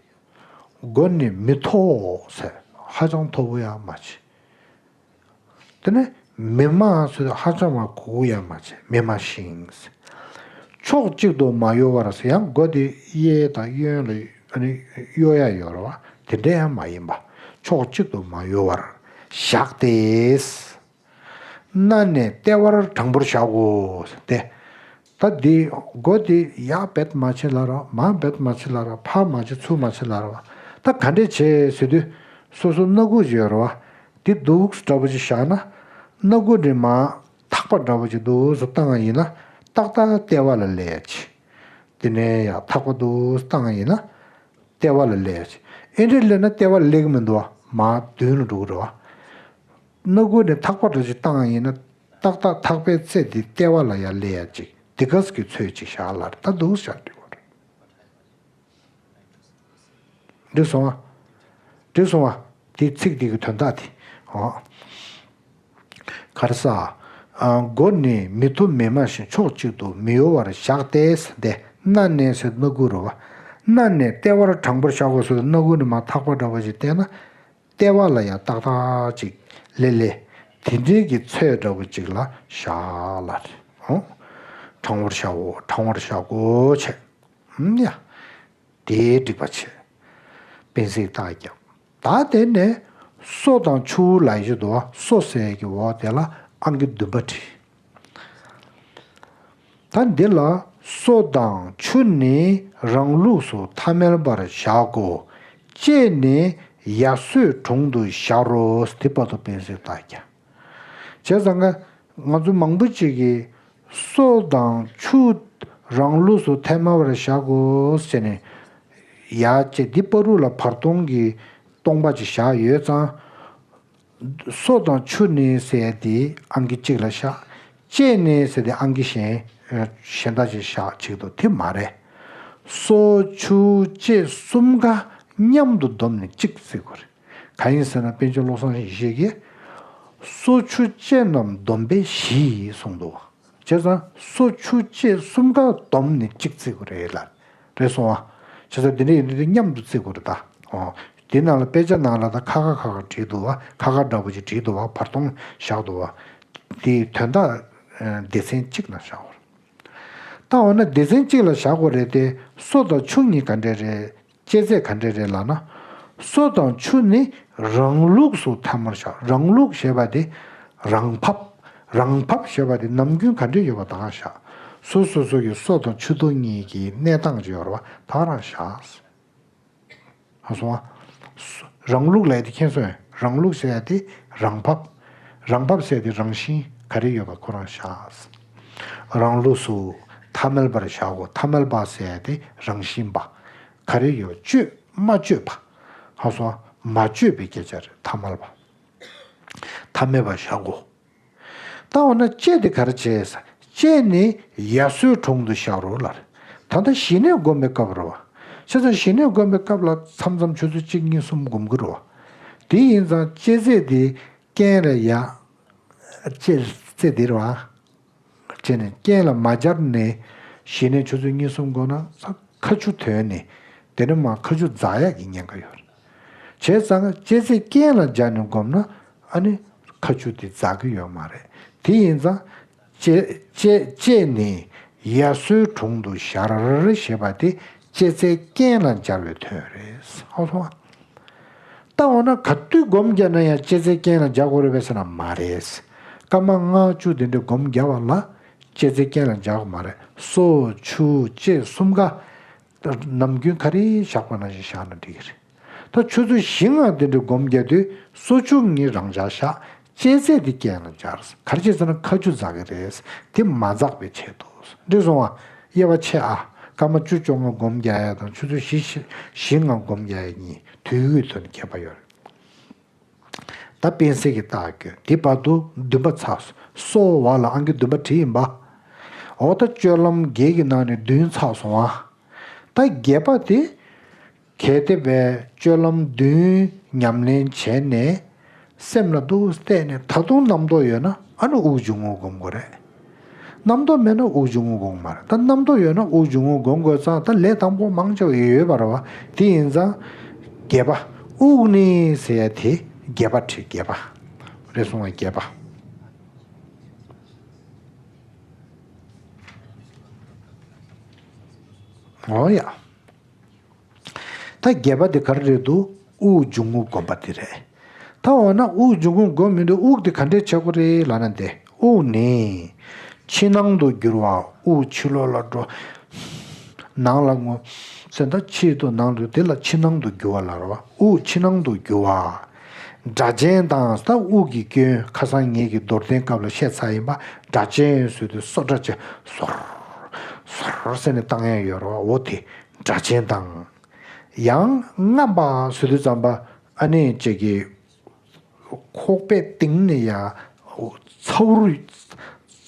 མགོ་ནི་མི་མཐོ་ཟེར། ཧ་ཅང་མཐོ་པོ་ཡང་མ་བྱེད། དེ་ནས་མི་དམའ་ཟེར་དུས་ཧ་ཅང་མ་གུག་གུག་ཡང་མ་བྱེད། མི་དམའ་ཞིང་། ཕྱོགས་གཅིག་ཏུ་མ་གཡོ་བར་ཟེར། ཡང་མགོ་དེ་གཡས་དང་གཡོན་ལ་ཨ་ནི་གཡོ་ཡ་ཡོད་རེད་བ། དེ་འདྲ་ཡང་མ་ཡིན་པ། ཕྱོགས་གཅིག་ཏུ་མ་གཡོ་བར་བཞག་སྟེ། སྣ་ནས་ལྟེ་བར་དྲང་པོར་བཞག་གོ། ཏེ། ད་འདི་སྒོ་འདི་ཡར་བེད་མ་བྱེད་ལབ་ར་བ། མར་བེད་མ་བྱེད་ལབ་ར་བ། ཕར་མ་བྱེད་ཚུར་མ་བྱེད་ལབ་ར་བ། ད་ག་འདྲས་བྱེད་ཟེར་དུས། སོ་སོ་སྣ་ཁུག་ཅིག་ཡོད་ར་བ། འདི་འདུག་འདྲ་པོ་ཅིག་བཞག་ན། སྣ་ཁུག་འདི་མར་ཐག་པ་འདྲ་པོ་ཅིག་འདུག་སེ་བཏང་བ་ཡིན་ན། ཏག་ཏག་ལྟེ་བ་ལ་སླེབས་ཡ་ཅིག་དེ་ནས་ཡར་ཐག་པ་འདུག་སེ་བཏང་བ་ཡིན་ན། ལྟེ་བ་ལ་སླེབས་ཡ་ཅིག་ཨེ་འདྲས་སླེབས་ན་ལྟེ་བ་ལ་སླེབས་ཀྱི་མི་འདུག་བ། མར་མདུན་ལ་འགྲོ་གི་རེད་བ། སྣ་ཁུག་ནས་ཐག་པ་འདྲ་ཅིག་བཏང་ཡིན་ན། ཏག་ཏག་ཐག་པའི་རྩེ་འདི་ལྟེ་བ་ལ་ཡར་སླེབས་ཡ་ཅིག་དེ་ག་ཙམ་གྱི་ཚོད་ཅིག་བཞག་ལབ་རེད། ད་འདུག་སེ་བཞག་འགྲིག་གི་རེད། འགྲིག་སོང་ཨ། འགྲིག་སོང་ཨ། དེ་ཚིག་དེ་གི་དོན་དག་དེ། འོ། ག་རེ་ཟ། ཨ། སྒོ་ནས་མི་ཐུབ་མི་སྨྲ་ཞིང་ཕྱོགས་གཅིག་ཏུ་མི་གཡོ་བར་བཞག་སྟེ་ཟེར་ཏེ། སྣ་ནས་ཟེར་སྣ་ཁུག་རེད་བ། སྣ་ནས་ལྟེ་བར་དྲང་པོར་བཞག་གོ་ཟེར་སྣ་ཁུག་ནས་མར་ཐག་པ་འདྲ་པོ་ཞིག་བསྟན་ན། ལྟེ་བ་ལ་ཡང་ཏག་ཏག་ཅིག་ལེ་ལེ། དེ་འདྲའི་གི་ཚོད་འདྲ་པོ་ཅིག་ལ་བཞག་ལབ་རེད། འོ། དྲང་པོར་བཞག་གོ། དྲང་པོར་བཞག་གོ་བྱས། ཨུམ་ཡ། དེའི་འགྲིག་པ་བྱས། སྤེན་སྲེག་རྟགས་བརྒྱབ། ད་དེ་ནས་སོ་དང་ཆུ་ལབ་ཀྱི་འདུག་བ། སོ་ཟེར་གྱི་འོག་དེ་ལ་ཨང་ཀི་བདུན་པ་བྲིས། ད་འདི་ལ་སོ་དང་ཆུ་ནི་རང་ལུགས་སུ་ཐ་མལ་པར་བཞག་གོ། ལྕེ་ནི་ཡ་སོའི་དྲུང་དུ་བཞག་རོ། དེ་བར་དུ་སྤེན་སྲེག་རྟགས་བརྒྱབ། བྱས་ཙང་ང་ང་ཚོ་མང་པོ་ཅིག་གིས་སོ་དང་ཆུ་རང་ལུགས་སུ་ཐ་མལ་པར་བཞག་གོ་ཟེར་ནས། ཡ་ཅེ་འདི་བར་དུ་ལ་བར་སྟོང་གི་སྟོང་པ་ཅིག་བཞག་ཡོད་ཙང་། སོ་དང་ཆུ་ནི་ཟེར་ཡ་དེ་ཨང་ཀི་གཅིག་ལ་བཞག་ལྕེ་ནི་ཟེར་དེ་ཨང་ཀི་གཞན་གཞན་དག་ཅིག་བཞག་ཅིག་འདུག་དེ་མ་རེད། སོ་ཆུ་ལྕེ་གསུམ་ཀ་མཉམ་དུ་བསྡོམས་ནས་གཅིག་བརྩི་དགོས་རེད། གང་ཡིན་ཟེར་ན་པཎ་ཆེན་བློ་བཟང་ཡེ་ཤེས་ཀྱིས། སོ་ཆུ་ལྕེ་རྣམས་བསྡོམས་པས་བཞི་གསུངས་འདུག་བྱས་ཙང་སོ་ཆུ་ལྕེ་གསུམ་ཀ་བསྡོམས་ནས་གཅིག་བརྩི་དགོས་རེད་ལབ། རེད་སོང་བ། བྱས་ཙང་འདི་འདྲ་ཡིན་དུས་མཉམ་དུ་བརྩི་དགོས་རེད་ད། འོ། འདི་ནང་ལ་དཔེ་ཆ་ནང་ལ་ད་ཁ་ཁ་ཁ་ཁ་བྲིས་འདུག་བ། ཁ་ཁ་འདྲ་པོ་ཅིག་བྲིས་འདུག་བ། བར་སྟོང་བཞག་འདུག་བ། དེའི་དོན་དག་སྡེ་ཚན་གཅིག་ནང་བཞག་པ་རེད། ད་འོ་ན་སྡེ་ཚན་གཅིག་ལ་བཞག་དགོས་རེད་དེ། སོ་དང་ཆུ་གཉིས་ག་འདྲ་རེད། ལྕེ་རྩེ་ག་འདྲ་རེད་ལབ་ན། སོ་དང་ཆུ་ནི་རང་ལུགས་སུ་ཐ་མལ་བཞག་རང་ལུགས་ཞེས་པ་དེ་རང་བབས། རང་བབས་ཞེས་པ་དེ་ནམ་རྒྱུན་ག་འདྲ་ཡོད་པ་དེ་བཞག་སོ་སོ་སོ་གི་སོ་དང་ཆུ་དོ་གཉིས་ཀྱི་གནས་སྟངས་ཅིག་ཡོད་རེད་བ། ད་ག་རང་བཞག་ཧ་སོང་ཨ། རང་ལུགས་ལབ་ཡ་དེ་མཁྱེན་སོང་ངས། རང་ལུགས་ཟེར་ཡ་དེ་རང་བབས། རང་བབས་ཟེར་ཡ་དེ་རང་བཞིན་ག་རེ་ཡོད་པ་ཁོ་རང་བཞག་རང་ལུགས་སུ་ཐ་མལ་པར་བཞག་གོ། ཐ་མལ་པ་ཟེར་ཡ་དེ་རང་བཞིན་པ། ག་རེ་ཡོད། སྤྱོད་མ་སྤྱོད་པ། ཧ་སོང་ཨ། མ་སྤྱོད་པའི་སྐད་ཆ་རེད། ཐ་མལ་པ། ཐ་མལ་པར་བཞག་གོ། ད་འོ་ན་ལྕེ་དེ་ག་རེ་བྱས། ལྕེ་ནི་ཡ་སོའི་དྲུང་དུ་བཞག་རོགས་ལབ། ད་ལྟ་ཞི་གནས་སྒོམ་པའི་སྐབས་རེད་བ། བྱས་ཙང་ཞི་གནས་སྒོམ་པའི་སྐབས་ལ་མཚམས་མཚམས་ཆུ་ཚོད་གཅིག་གཉིས་གསུམ་སྒོམ་གི་རེད་བ། དེ་ཡིན་ཙང་ལྕེ་རྩེ་དེ་རྐན་ལ་ཡ། ལྕེ་རྩེ་དེ་རེད་བ། ལྕེ་ནི་རྐན་ལ་མ་སྦྱར་ནས་ཞི་གནས་ཆུ་ཚོད་གཉིས་གསུམ་སྒོམ་ན་ས་ཁ་ཆུ་དོན་ནས་དེ་ནས་མར་ཁ་ཆུ་འཛག་ཡག་གི་ཉེན་ཁ་ཡོད་རེད། བྱས་ཙང་ལྕེ་རྩེ་རྐན་ལ་སྦྱར་ནས་སྒོམ་ན་ཨ་ནི་ཁ་ཆུ་དེ་འཛག་གི་ཡོད་མ་རེད། དེ་ཡིན་ཙང་ལྕེ་ལྕེ་ལྕེ་ནི་ཡ་སོའི་དྲུང་དུ་བཞག་ཞེས་པ་དེ་ལྕེ་རྩེ་རྐན་ལ་སྦྱར་བའི་དོན་རེད། ཧ་སོང་ཨ། ད་འོ་ན་ག་དུས་སྒོམ་རྒྱག་ན་ཡང་ལྕེ་རྩེ་རྐན་ལ་སྦྱར་དགོས་རེད་པས་ཟེར་ན་མ་རེད། སྐར་མ་ལྔ་བཅུ་དེ་འདྲ་སྒོམ་རྒྱག་པ་ལ་ལྕེ་རྩེ་རྐན་ལ་སྦྱར་དགོས་མ་རེད། སོ་ཆུ་ལྕེ་གསུམ་ཀ་ནམ་རྒྱུན་ག་རེ་བཞག་པ་ནང་བཞིན་བཞག་ན་འགྲིག་གི་རེད། ད་ཆུ་ཚོད་བཞི་ལྔ་དེ་འདྲ་སྒོམ་རྒྱག་དུས་སོ་ཆུ་གཉིས་རང་འཇགས་བཞག་ལྕེ་རྩེ་དེ་རྐན་ལ་སྦྱར། ག་རེ་བྱས་ཟེར་ན་ཁ་ཆུ་འཛག་གི་རེད། དེ་མ་འཛག་པའི་ཆེད་དུ། འགྲིག་སོང་ཨ། དབྱེ་བ་ཕྱེ་ཨ། སྐར་མ་བཅུ་བཅོ་ལྔ་སྒོམ་རྒྱག་ཡ་དང་ཆུ་ཚོད་བཞི་བཞི་བཞི་ལྔ་སྒོམ་རྒྱག་ཡ་གཉིས་དུས་ཡུན་ཐོག་ནས་ཁྱད་པར་ཡོད་རེད། ད་སྤེན་སྲེག་གི་རྟགས་བཀོད། དེ་བར་དུ་བདུན་པ་ཚར་སོང་། སོ་བ་ལ་ཨང་ཀི་བདུན་པ་བྲིས་ཡིན་པ། འོ་ད་སྤྱོད་ལམ་བརྒྱད་ཀྱི་ནང་ནས་བདུན་ཚར་སོང་ཨ། ད་བརྒྱད་པ་དེ། གལ་ཏེ་བས་སྤྱོད་ལམ་བདུན་ཉམས་ལེན་བྱས་ནས། སེམས་ལ་འདུག་བལྟས་ནས་ད་དུང་རྣམ་རྟོག་ཡོད་ན་ཨ་ནི་དབུགས་འབྱུང་རྔུབ་སྒོམ་དགོས་རེད། རྣམ་རྟོག་མེད་ན་དབུགས་འབྱུང་རྔུབ་སྒོམ་མ་རེད། ད་རྣམ་རྟོག་ཡོད་ན་དབུགས་འབྱུང་རྔུབ་སྒོམ་དགོས་ཙང་ད་ལས་དང་པོ་མང་ཆེ་བ་ཡོད་པ་རེད་བ། དེ་ཡིན་ཙང་། བརྒྱད་པ། དབུགས་ནི་ཟེར་ཡ་དེ་བརྒྱད་པ་བྲིས། བརྒྱད་པ། རེད་སོང་བ་བརྒྱད་པ། འོ་ཡ། ད་བརྒྱད་པ་དེ་ག་རེ་རེད་འདུག་དབུགས་འབྱུང་རྔུབ་སྒོམ་པ་དེ་རེད། ད་འོ་ན་དབུགས་འབྱུང་རྔུབ་སྒོམ་མི་འདུག་དབུགས་དེ་ག་འདྲས་བྱེད་དགོས་རེད་ལབ་ན། དེ་དབུགས་ནི་ཕྱི་ནང་དུ་རྒྱུ་བ། དབུགས་ཕྱི་ལོགས་ལ་འགྲོ། ནང་ལ་ངོ་། སེམས་ད་ཕྱི་དང་ནང་དུ། དེ་ལ་ཕྱི་ནང་དུ་རྒྱུ་བ་ལབ་རེད་བ། དབུགས་ཕྱི་ནང་དུ་རྒྱུ་བ། སྒྲ་གཅན་དང་། ད་དབུགས་ཀྱི་སྐྱོན། ཁ་སང་ངེད་ཀྱིས་རྡོར་གདན་སྐབས་ལ་བཤད་ཚར་ཡིན་པ། སྒྲ་གཅན་ཟེར་དུས་སོ་སྒྲ་གཅན། སོར་སོར་ཟེར་ནས་བཏང་ཡ་ཡོད་རེད་བ། འོ་དེ་སྒྲ་གཅན་དང་། ཡང་རྔམ་པ་ཟེར་དུས་ཙམ་པ། ཨ་ནི་ཅིག་གི་ཁོག་པའི་གཏིང་ནས་ཡ་ཚ་བོར་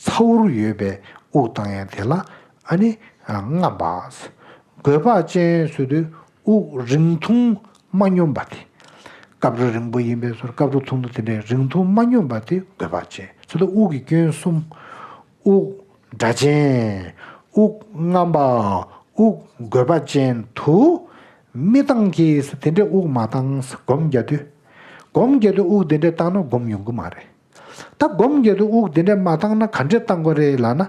ཚ་བོར་ཡོད་པའི་དབུགས་བཏང་ཡ་དེ་ལ་ཨ་ནི་རྔམ་པ། རྒོད་པ་ཅན་ཟེར་དུས་དབུགས་རིང་ཐུང་མ་སྙོམས་པ་དེ། སྐབས་རེ་རིང་པོ་ཡིན་པའི་བཟོ་འདྲ། སྐབས་རེ་ཐུང་ཐུང་། དེ་འདྲའི་རིང་ཐུང་མ་སྙོམས་པ་དེ་རྒོད་པ་ཅན། ཚུལ་ལ་དབུགས་ཀྱི་སྐྱོན་གསུམ། དབུགས་སྒྲ་གཅན། དབུགས་རྔམ་པ། དབུགས་རྒོད་པ་ཅན་དུ་མི་བཏང་གི། དེ་འདྲའི་དབུགས་མ་བཏང་། སྒོམ་རྒྱག་དུས། སྒོམ་རྒྱག་དུས་དབུགས་དེ་འདྲས་བཏང་ན་སྒོམ་ཡོང་གི་མ་རེད། ད་སྒོམ་རྒྱག་དུས་དབུགས་དེ་འདྲས་མ་བཏང་ན་ག་འདྲས་བཏང་དགོས་རེད་ལབ་ན།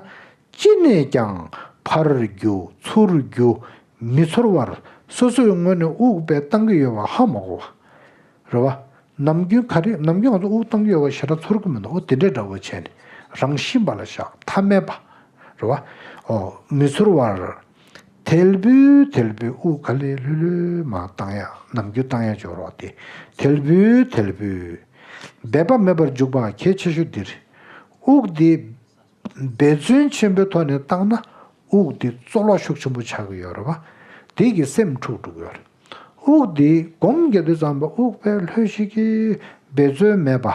ཅི་ནས་ཀྱང་ཕར་རྒྱུ་ཚུར་རྒྱུ་མི་ཚོར་བར། སོ་སོའི་ངོས་ནས་དབུགས་དཔེ་བཏང་གི་ཡོད་པ་ཧ་མ་གོ་བ། རེད་བ། ནམ་རྒྱུན་ག་རེ། ནམ་རྒྱུན་ང་ཚོ་དབུགས་བཏང་གི་ཡོད་པ་ཞེ་དྲག་ཚོར་གི་མི་འདུག་འོ་དེ་འདྲས་འདྲ་བོ་བྱས་ནས་རང་བཞིན་པ་ལ་བཞག་མཐའ་མེད་པ། རེད་བ། འོ་མི་ཚོར་བར། དལ་བུས་དལ་བུས་དབུགས་ག་ལེ་ལྷོད་ལྷོད་མ་བཏང་ཡ། ནམ་རྒྱུན་བཏང་ཡ་སྦྱོར་བ་དེ། དལ་བུས་དལ་བུས། འབད་པ་མེད་པར་འཇུག་པ་གལ་ཆེ་ཤོས་འདིར། དབུགས་འདི་འབད་བརྩོན་ཆེན་པོའི་ཐོག་ནས་བཏང་ན་དབུགས་འདི་རྩོལ་བ་ཤུགས་ཆེན་པོ་ཆགས་ཀྱི་ཡོད་རེད་བ། དེ་གིས་སེམས་འཁྲུག་འགྲོ་གི་ཡོད་རེད། དབུགས་འདི་སྒོམ་རྒྱག་དུས་ཙམ་པ་དབུགས་དཔེ་ལྷོད་ཤིག་གིས་འབད་བརྩོན་མེད་པ།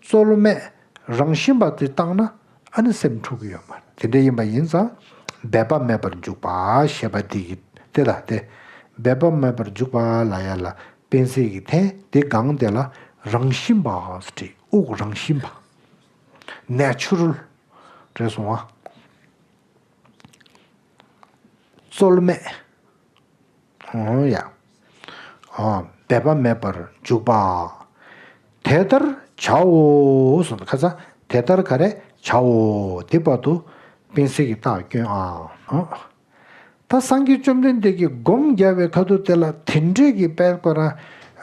རྩོལ་མེད། རང་བཞིན་པ་དེ་བཏང་ན་ཨ་ནི་སེམས་འཁྲུག་གི་ཡོད་མ་རེད། དེ་འདྲ་ཡིན་པ་ཡིན་ཙང་འབད་པ་མེད་པར་འཇུག་པ་ཞེས་པ་འདི་གི་དེ་ལ་དེ། འབད་པ་མེད་པར་འཇུག་པ་ལབ་ཡ་ལ་དཔེ་གསལ་གྱི་ཐད་དེ་སྒང་དེ་ལ་རང་བཞིན་པ་ཟེར། དབུགས་རང་བཞིན་པ། ནེ་ཅུ་རལ་རེད་སོང་བ། རྩོལ་མེད། འོ་ཡ། འོ། འབད་པ་མེད་པར་འཇུག་པ། དེ་ལྟར་བྱའོ་གསུངས། ཁ་སང་དེ་ལྟར་ག་རེ་བྱའོ་དེ་བར་དུ་དཔེ་གསལ་གྱི་རྟགས་སྐྱོན་ཨ། འོ། ད་སངས་རྒྱས་བཅོམ་ལྡན་འདས་ཀྱིས་སྒོམ་རྒྱག་པའི་ཁ་ཐུག་དེ་ལ་དེ་འདྲས་ཀྱི་དཔེ་ཁོ་རང་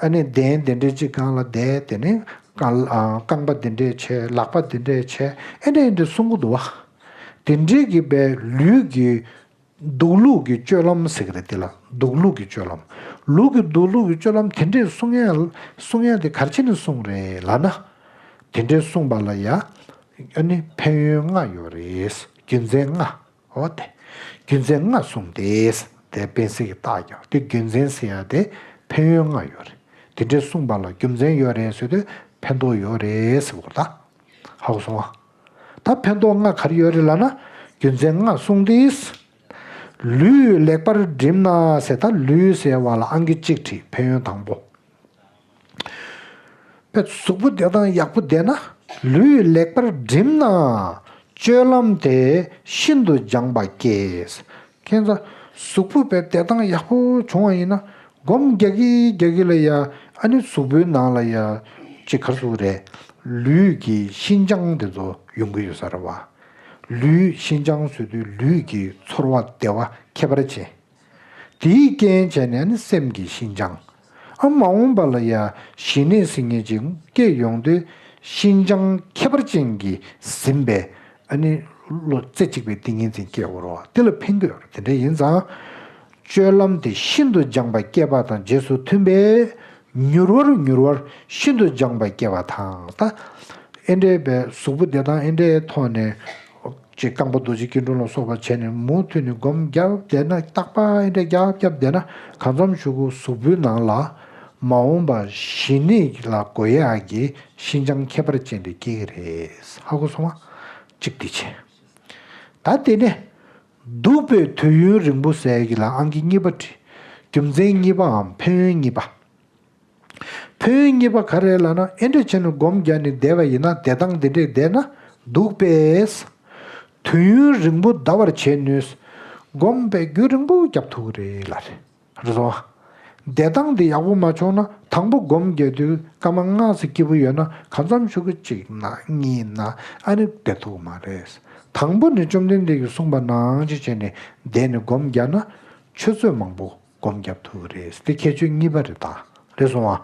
ཨ་ནི་གདན་དེ་འདྲས་ཅིག་སྒང་ལ་བསྡད། དེ་ནས་རྐང་རྐང་པ་དེ་འདྲས་བྱས། ལག་པ་དེ་འདྲས་བྱས། ཨེ་འདྲས་ཨེ་འདྲས་གསུང་གི་འདུག་བ། དེ་འདྲས་ཀྱི་དཔེ་ལུས་ཀྱི་སྡུག་ལུགས་ཀྱི་སྤྱོད་ལམ་ཟེར་གི་རེད། དེ་ལ་སྡུག་ལུགས་ཀྱི་སྤྱོད་ལམ། ལུས་ཀྱི་སྡུག་ལུགས་ཀྱི་སྤྱོད་ལམ་དེ་འདྲས་གསུང་ཡ་གསུང་ཡ་དེ་ག་རེ་བྱས་ནས་གསུངས་རེད་ལབ་ན། དེ་འདྲས་གསུངས་པ་ལ་ཡ་ཨ་ནི་ཕན་ཡོན་ལྔ་ཡོད་རེད། རྒྱུ་མཚན་ལྔ། འོ་དེ། རྒྱུ་མཚན་ལྔ་གསུངས་ཏེ། དེ་དཔེ་གསལ་གྱི་རྟགས་ཀྱང་དེ་རྒྱུ་མཚན་ཟེར་ཡ་དེ་ཕན་ཡོན་ལྔ་ཡོད་རེད། དེ་འདྲས་གསུངས་པ་ལ་རྒྱུ་མཚན་ཡོད་རེད་ཟེར་དུས་ཕན་ཐོགས་ཡོད་རེད་ཟེར་བ་ད། ཧ་གོ་སོང་ང་། ད་ཕན་ཐོགས་ལྔ་ག་རེ་ཡོད་རེད་ལབ་ན། རྒྱུ་མཚན་ལྔ་གསུངས་ཏེ། ལུས་ལེགས་པར་བསྒྲིམས་ན་ཟེར། ད་ལུས་ཟེར་བ་ལ་ཨང་ཀི་གཅིག་བྲིས། ཕན་ཡོན་དང་པོ། པས་གཟུགས་པོ་བདེ་དང་ཡག་པོ་བསྡད་ན། ལུས་ལེགས་པར་བསྒྲིམས་ན། སྤྱོད་ལམ་དེ་ཤིན་ཏུ་སྦྱངས་པ་སྐྱེ། ཁྱེད་ཚོ་གཟུགས་པོ་དཔེ་བདེ་ཐང་ཡག་པོ་བྱུང་བ་ཡིན་ན། སྒོམ་རྒྱག་གི་རྒྱག་གི་ལ་ཡ། ཨ་ནི་གཟུགས་པོའི་ནང་ལ་ཡ་ཅིག་ག་རེ་ཟེར་དགོས་རེད། ལུས་ཀྱི་ཤིན་སྦྱངས་དེ་ཚོ་ཡོང་གི་ཡོད་ས་རེད་བ། ལུས་ཤིན་སྦྱངས་ཟེར་དུས་ལུས་ཀྱི་ཚོར་བ་བདེ་བ་ཁྱད་པར་ཅན། དེའི་རྐྱེན་བྱས་ནས་ནི་སེམས་ཀྱི་ཤིན་སྦྱངས། ཨ་མ་འོངས་པ་ལ་ཡ་ཞི་གནས་ཟེར་མཁན་ཅིག་སྐྱེ་ཡོང་དུས་ཤིན་སྦྱངས་ཁྱད་པར་ཅན་གྱིས་ཟིན་པའི་ཨ་ནི་བློ་རྩེ་གཅིག་པའི་ཏིང་ངེ་འཛིན་སྐྱེ་འོ་རོ། དེ་ལ་ཕན་གྱི་ཡོད་རེད། དེ་འདྲ་ཡིན་ཙང་། སྤྱོད་ལམ་དེ་ཤིན་ཏུ་སྦྱངས་པ་སྐྱེས་པ་དང་རྗེས་སུ་མཐུན་པས་མྱུར་བར་མྱུར་བར་ཤིན་ཏུ་སྦྱངས་པ་སྐྱེ་བ་དང་། ད་ཨེ་འདྲའི་བའི་གཟུགས་པོ་བདེ་ཐང་ཨེ་འདྲའི་ཐོག་ནས། ཅིག་རྐང་པ་རྡོ་རྗེ་སྐྱིལ་ཀྲུང་ལ་སོགས་པ་བྱས་ནས་མུ་མཐུད་ནས་སྒོམ་རྒྱབ་བསྡད་ན། རྟག་པར་ཨེ་འདྲ་རྒྱབ་རྒྱབ་བསྡད་ན། གང་འཚམ་ཞུ་གུ་གཟུགས་པོའི་ནང་ལ་མ་འོངས་པ་ཞི་གནས་ལ་དགོས་ཡག་གི་ཤིན་སྦྱངས་ཁྱད་པར་ཅན་དེ་སྐྱེ་གི་རེད། ཧ་གོ་སོང་ང་། གཅིག་དེ་བྱས། ད་དེ་ནས་འདུག་པའི་དུས་ཡུན་རིང་པོ་ཟེར་གི་ལ་ཨང་ཀི་གཉིས་པ་བྲིས། རྒྱུ་མཚན་གཉིས་པའམ་ཕན་ཡོན་གཉིས་པ། ཕན་ཡོན་གཉིས་པ་ག་རེ་ལབ་ན། ཨེ་འདྲ་བྱས་ནས་སྒོམ་རྒྱག་ནས་བསྡད་པ་ཡིན་ན། བདེ་ཐང་འདི་འདྲས་བསྡད་ན་འདུག་པས། དུས་ཡུན་རིང་པོ་བསྡད་པར་བྱེད་ནུས། སྒོམ་པའི་རྒྱུན་རིང་པོ་རྒྱབ་ཐུབ་ཀྱི་རེད་ལབ་རེད། རེད་སོང་ང་། བདེ་ཐང་འདི་ཡག་པོ་མ་བྱུང་ན། དང་པོ་སྒོམ་རྒྱག་དུས་སྐར་མ་ལྔ་ཙམ་སྐྱིད་པོ་ཡོད་ན། གང་འཚམ་ཞུ་གི་གཅིག་ན་གཉིས་ན་ཨ་ནི་བསྡད་ཐུབ་ཀྱི་མ་རེད། དང་པོ་ནས་བཅོམ་ལྡན་འདས་ཀྱིས་གསུངས་པ་ནང་བཞིན་བྱས་ནས་བསྡད་ནས་སྒོམ་རྒྱག་ན་ཆུ་ཚོད་མང་པོ་སྒོམ་རྒྱབ་ཐུབ་ཀྱི་རེད། དེ་ཁྱད་ཆོས་གཉིས་པ་རེད། ད་ དེ་སོང་བ།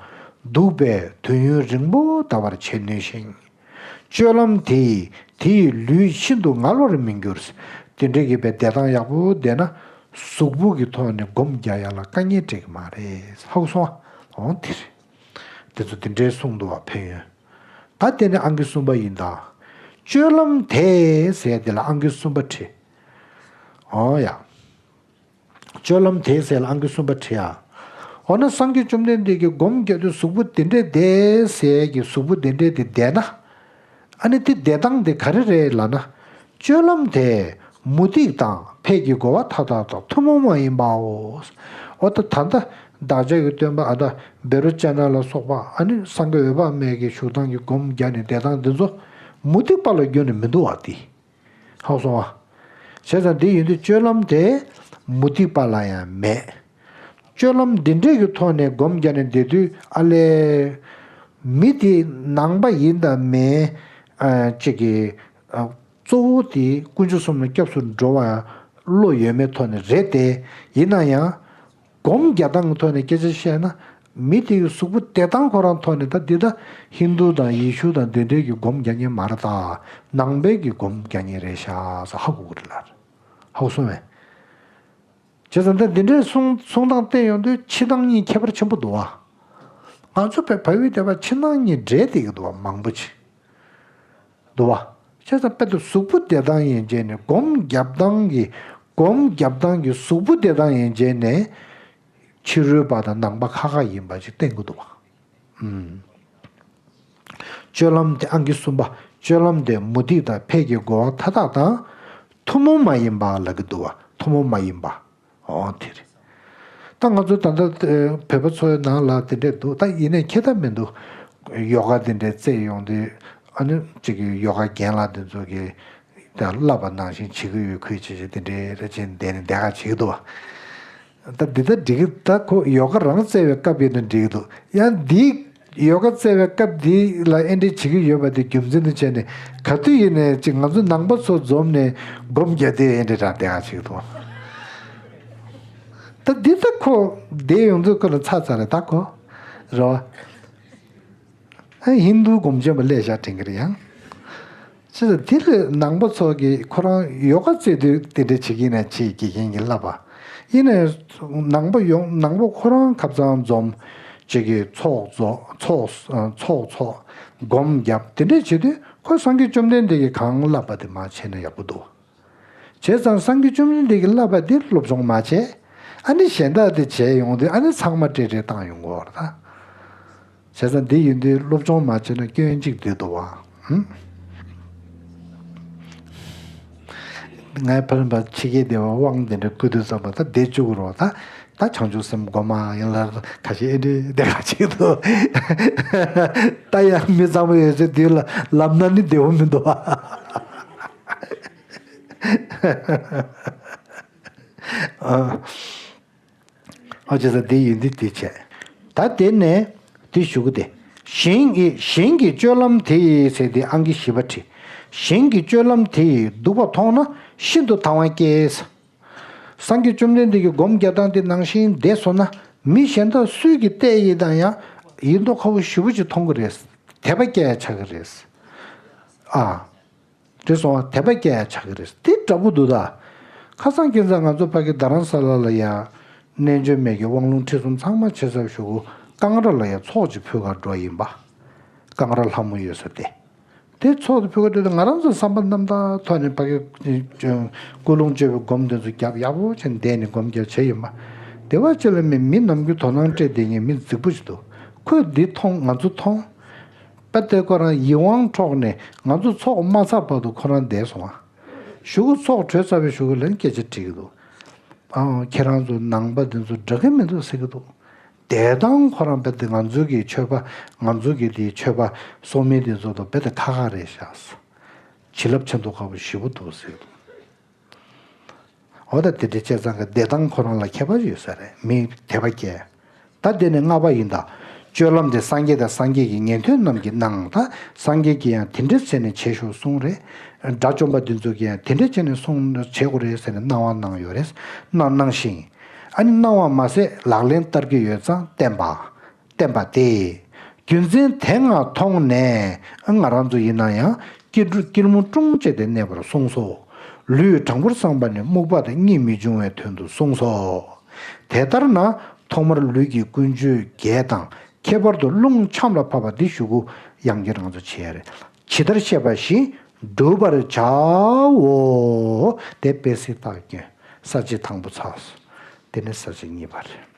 འདུག་པས་དུས་ཡུན་རིང་པོ་འདའ་བར་བྱེད་ནུས་ཤིང་། སྤྱོད་ལམ་དེ་ཡིས་དེ་ཡི་ལུས་ཤིན་ཏུ་ངལ་བར་མི་འགྱུར། དེ་འདྲའི་གི་བའི་བསྡད་སྟངས་ཡག་པོ་བསྡད་ན། གཟུགས་པོ་གི་ཐོག་ནས་སྒོམ་རྒྱག་ཡ་ལ་དཀའ་ངལ་འཕྲད་ཀྱི་མ་རེད། ཧ་གོ་སོང་ཨ། འོ་དེ་རེད། དེ་ཚོ་དེ་འདྲའི་གསུངས་འདུག་བ། ཕན་ཡོན། ད་དེ་ནི་ཨང་ཀི་གསུམ་པ་ཡིན་ད། སྤྱོད་ལམ་དེ་ཟེར་དེ་ལ་ཨང་ཀི་གསུམ་པ་བྲིས། འོ་ཡ། སྤྱོད་ལམ་དེ་ཟེར་ལ་ཨང་ཀི་གསུམ་པ་བྲིས་ཨ། འོ་ན་སངས་རྒྱས་བཅོམ་ལྡན་འདས་ཀྱིས་སྒོམ་རྒྱག་དུས་གཟུགས་པོ་དེ་འདྲས་བསྡད་ཟེར་གྱི་གཟུགས་པོ་དེ་འདྲས་དེ་བསྡད་ན། ཨ་ནི་དེ་བསྡད་སྟངས་དེ་ག་རེ་རེད་ལབ་ན། སྤྱོད་ལམ་དེ་མུ་སྟེགས་དང་ཕས་ཀྱི་རྒོལ་བ་མཐའ་དག་དང་ཐུན་མོང་མ་ཡིན་པའོ། འོ་ད་ད་ལྟ་བདག་ཅག་གི་སྟོན་པ་ཨ་ད་བཻ་རོ་ཙ་ན་ལ་སོགས་པ་ཨ་ནི་སངས་རྒྱས་འོད་དཔག་མེད་ཀྱི་བཞུགས་སྟངས་ཀྱི་སྒོམ་རྒྱག་ནས་བསྡད་སྟངས་འདི་ཚོ་མུ་སྟེགས་པ་ལ་བརྒྱུད་ནས་མི་འདུག་བ་དེ། ཧ་གོ་སོང་ཨ། བྱས་ཙང་འདི་ཡིན་དུས་སྤྱོད་ལམ་དེ་མུ་སྟེགས་པ་ལ་ཡང་མེད། སྤྱོད་ལམ་འདི་འདྲས་ཀྱི་ཐོག་ནས་སྒོམ་རྒྱག་ནས་བསྡད་དུས་ཨ་ལས། མི་དེ་ནང་པ་ཡིན་དང་མིན། ཨ་ཅིག་གི་ཨ་གཙོ་བོ་དེ་དཀོན་མཆོག་གསུམ་ལ་སྐྱབས་སུ་འགྲོ་བ་བློ་ཡོད་མེད་ཐོག་ནས་རེད་དེ། ཡིན་ན་ཡང་། སྒོམ་རྒྱག་སྟངས་ཀྱི་ཐོག་ནས་སྐད་ཆ་བཤད་ན། མི་དེ་གི་གཟུགས་པོ་བསྡད་སྟངས་ཁོ་རང་ཐོག་ནས་ད་འདི་ད་ཧིན་དུ་དང་ཡེ་ཤུ་དང་འདི་འདྲའི་གི་སྒོམ་རྒྱག་མཁན་མ་རེད་ད། ནང་པའི་གི་སྒོམ་རྒྱག་མཁན་རེད་ཤག་ཟེར་ཧ་གོ་གི་རེད་ལ། ཧ་གོ་སོང་བས། བྱས་ཙང་ད་འདི་འདྲའི་གསུང་གསུང་སྟངས་བལྟས་ཡོང་དུས་ཕྱི་ནང་གཉིས་ཁྱད་པར་ཆེན་པོ་འདུག་བ། ང་ཚོ་བོད་བོད་ཡུལ་དེ་བ་ཕྱི་ནང་གཉིས་འདྲེས་བསྡད་ཀྱི་འདུག་བ་མང་པོ་ཅིག་འདུག་བ། བྱས་ཙང་དཔེ་དེ་གཟུགས་པོ་བསྡད་སྟངས་ཡན་ཆད་ནས་སྒོམ་རྒྱབ་སྟངས་ཀྱི་སྒོམ་རྒྱབ་སྟངས་ཀྱི་གཟུགས་པོ་བསྡད་སྟངས་ཡན་ཆད་ནས་ཕྱི་རོལ་པ་དང་ནང་པ་ཁ་ཁ་ཡིན་པ་ཅིག་བསྟན་གྱི་འདུག་བ། ཨུམ། སྤྱོད་ལམ་དེ་ཨང་ཀི་གསུམ་པ། སྤྱོད་ལམ་དེ་མུ་སྟེགས་དང་ཕས་ཀྱི་རྒོལ་བ་མཐའ་དག་དང་། ཐུན་མོང་མ་ཡིན་པ་ལབ་ཀྱི་འདུག་བ། ཐུན་མོང་མ་ཡིན་པ། འོ་དེ་རེད། ད་ང་ཚོ་ད་ལྟ་བོད་པ་ཚོའི་ནང་ལ་དེ་འདྲས་འདུག་ད་ཡིན་ནའི་ཁྱད་ད་མི་འདུག་ཡོ་ག་དེ་འདྲས་རྩེད་ཡོང་དུས་ཨ་ནི་གཅིག་གི་ཡོ་ག་རྒན་ལགས་དེ་ཚོ་གིས་ད་བསླབ་པ་ནང་བཞིན་བྱེད་ཀྱི་ཡོད་ཁུལ་བྱེད་བྱེད་དེ་འདྲས་རེ་བྱེད་བསྡད་ནས་བསྡད་ག་བྱེད་ཀྱི་འདུག་བ། ད་འདི་ལྟར་འགྲིག་གི་ད་ཁོ་ཡོ་ག་རང་བཙལ་བའི་སྐབས་ཡིན་ན་འགྲིག་གི་འདུག་ཡང་འདི་ཡོ་ག་བཙལ་བའི་སྐབས་འདི་ལ་ཨེ་འདྲས་བྱེད་ཀྱི་ཡོད་པ་དེ་རྒྱུ་མཚན་དུ་བྱས་ནས་ག་དུས་ཡིན་ནའི་ཅིག་ང་ཚོ་ནང་པ་ཚོ་འཛོམས་ནས་སྒོམ་རྒྱག་དུས་ཨེ་འདྲས་རང་བསྡད་ག་བྱེད་ཀྱི་འདུག་ད་འདི་ད་ཁོ་བསྡད་ཡོང་དུས་ཁོ་ལ་ཚ་ཚ་རེད་ད་ཁོ། རེད་བ། ཨ་ཧིན་དུ་སྒོམ་ཆེན་པོ་སླེབས་བཞག་དྲན་གྱི་རེད་ཡང་། ཅི་ཟེར་དེ་ལས་ནང་པ་ཚོ་གིས་ཁོ་རང་ཡོ་ག་རྩེད་དུས་དེ་འདྲ་བྱེད་ཀྱི་ན་ཅིག་དགེ་རྒན་གྱིས་བསླབ་པ། ཡིན་ནའི་ནང་པ་ཡོང་ནང་པ་ཁོ་རང་ཁ་སང་འཛོམས་ཅིག་གིས་ཚོགས་རྫོགས་ཚོགས་ཚོགས་ཚོགས་སྒོམ་བརྒྱབ་དེ་འདྲ་བྱེད་དུས་ཁོ་སངས་རྒྱས་བཅོམ་ལྡན་འདས་ཀྱིས་གང་བསླབ་པ་དེ་མར་བྱས་ན་ཡག་པོ་འདུག་བྱས་ཙང་སངས་རྒྱས་བཅོམ་ལྡན་འདས་ཀྱིས་བསླབ་པ་འདི་སློབ་སྦྱོང་མ་བྱས། ཨ་ནི་གཞན་དག་དེ་བྱས་ཡོང་དུས་ཨ་ནི་ཚང་མ་སྤྲེལ་སྤྲེལ་བཏང་ཡོང་གི་ཡོད་རེད་ད། བྱས་ཙང་འདི་ཡིན་དུས་སློབ་སྦྱོང་མ་བྱས་ན་སྐྱོན་གཅིག་འདུས་འདུག་བ། ཧུམ། ངའི་ཕ་རན་པ་ཕྱི་རྒྱལ་སྡེ་བ་དབང་འདི་འདྲ་བསྐུར་དུས་ཙམ་པ་ད་བསྡད་བཅུག་གི་རེད་བ་ད། ད་བྱང་ཆུབ་སེམས་སྒོམ་མ་ཡིན་ལ་ཁ་ཤས་ཨེ་འདྲས་བསྡད་ག་ཅིག་འདུག་ད་ཡང་མི་ཚང་མ་ཡོད་ཚད་འདི་ལ་ལབ་ན་ནི་བདེ་བོ་མི་འདུག་བ། ཨ། ཨོ་ཅེ་ས་དེ་ཡིན་དུས་དེ་བྱས། ད་དེ་ནས་དེ་ཞུ་གི་དེ། གཞན་གྱི་གཞན་གྱི་སྤྱོད་ལམ་དེ་ཡིས་ཟེར་དེ་ཨང་ཀི་བཞི་པ་བྲིས། གཞན་གྱི་སྤྱོད་ལམ་དེ་ཡིས་སྡུག་པ་མཐོང་ན་ཤིན་ཏུ་དང་བ་སྐྱེས། སངས་རྒྱས་བཅོམ་ལྡན་འདས་ཀྱི་སྒོམ་རྒྱག་སྟངས་དེ་ནང་བཞིན་བསྡད་སོང་ན་མི་གཞན་དག་སུས་ཀྱིས་བལྟས་ཡིན་དང་ཡང་ཡིན་མདོག་ཁ་པོ་ཞེ་པོ་ཅིག་མཐོང་གི་རེད། དད་པ་སྐྱེ་ཡ་ཆགས་ཀྱི་རེད། ཨ། དེ་སོང་བ་དད་པ་སྐྱེ་ཡ་ཆགས་ཀྱི་རེད། དེ་འདྲ་པོ་འདུག་ད། ཁ་སང་ཁྱེད་ཚོ་ང་ཚོ་ཕ་གི་རྡ་རམ་ས་ལ་ལ་ཡ། རྣལ་འབྱོར་མའི་གི་དབང་ལུང་ཁྲིད་གསུམ་ཚང་མ་བྱེད་ས་ཞུ་གུ་ཀང་ར་ལ་ཡ་ཚོགས་ཀྱི་ཕུལ་ག་འགྲོ་ཡིན་པ། ཀང་ར་ལྷ་མོ་ཡོད་ས་དེ། དེ་ཚོགས་ཀྱི་ཕུལ་ག་འགྲོ་དུས་ང་རང་ཚོ་བསམ་པ་རྣམ་དག་ཐོག་ནས་ཕ་གི། ཀུན་སློང་བཅོས་པའི་སྒོམ་དེ་ཚོ་རྒྱབ་ཡག་པོ་བྱས་ནས་བསྡད་ནས་སྒོམ་རྒྱབ་བྱས་ཡིན་པ། དེ་བ་ཅི་ལ་མི་མི་ནམ་རྒྱུན་དོ་སྣང་སྤྲད་བསྡད་མཁན་མི་རྫིག་པོ་ཞིག་འདུག་ཁོས་འདི་མཐོང་ང་ཚོ་མཐོང་། དཔེ་དེ་ཁོ་རང་ཡིད་དབང་འཕྲོག་ནས་ང་ཚོ་ཚོགས་མ་ཚར་བར་དུ་ཁོ་རང་བསྡད་སོང་ང་། གཞུག་གུ་ཚོགས་གྲོལ་ཚར་བའི་གཞུག་གུ་ལན་སྐད་ཆ་དྲིས་ཀྱི་འདུག་ཨང་ཁྱེད་རང་ཚོ་ནང་པ་འདི་ཚོ་འདྲ་གི་མི་འདུག་ཟེར་གྱི་འདུག་བསྡད་སྟངས་ཁོ་རང་རྦད་དེ་ང་ཚོའི་གི་ཆོས་པ་ང་ཚོའི་གི་དེའི་ཆོས་པ་སོ་མི་འདི་ཚོ་དང་རྦད་དེ་ཁ་ཁ་རེད་ཤག་བྱིན་རླབས་ཆེ་མདོག་ཁ་པོ་ཞེ་པོ་འདུག་ཟེར་གྱི་འདུག་འོ་ད་དེ་འདྲའི་བྱས་ཙང་གི་བསྡད་སྟངས་ཁོ་རང་ལ་ཁྱད་པར་ཡོད་ས་རེད། མི་དད་པ་སྐྱེ། ད་དེ་ནི་ལྔ་པ་ཡིན་ད། སྤྱོད་ལམ་དེ་སངས་རྒྱས་དང་སངས་རྒྱས་ཀྱི་ཉན་ཐོས་རྣམས་ཀྱིས་གནང་ད། སངས་རྒྱས་ཀྱིས་ཡང་དེ་འདྲའི་ཚེ་ནས་བྱེད་ཤོག་གསུངས་རེད། དགྲ་བཅོམ་པ་འདི་ཚོ་གིས་ཡང་དེ་འདྲའི་ཚེ་ནས་གསུངས་བྱེད་དགོས་རེད་ཟེར་ནས་གནང་བ་གནང་ཡོད་རེད། གནང་གནང་ཞིང་། ཨ་ནི་གནང་བ་མ་ཟད་ལག་ལེན་བསྟར་གྱི་ཡོད་ཙང་བསྟན་པ། བསྟན་པ་སྟེ། རྒྱུ་མཚན་དེ་ལྔ་མཐོང་ནས་ང་རང་ཚོ་ཡིན་ན་ཡང་སྐྱིལ་ཀྲུང་སྐྱིལ་མོ་ཀྲུང་བཅས་ཏེ་གནས་པར་གསུངས་སོ། ལུས་དྲང་པོར་བསྲངས་པ་ནི་རྨུགས་པ་དང་གཉིད་མི་འབྱུང་བའི་དོན་དུ་གསུངས་སོ། དེ་ལྟར་ན་ཐོག་མར་ལུས་ཀྱི་ཀུན་སྤྱོད་བརྒྱད་དང་ཁྱད་པར་དུ་རླུང་འཆམ་ལ་ཕབ་པ་འདི་ཞུ་དགོས། ཡང་བསྐྱར་ང་ཚོ་བྱེད་ཡ་རེད། ཇི་ལྟར་བཤད་པ་བཞིན་བསྒྲུབ་པར་བྱའོ། དེ་དཔེ་སྲིད་རྟགས་སྐྱོན། ས་བཅད་དང་པོ་ཚར་སོང་། དེ་ནས་ས་བཅད་གཉིས་པ་རེད།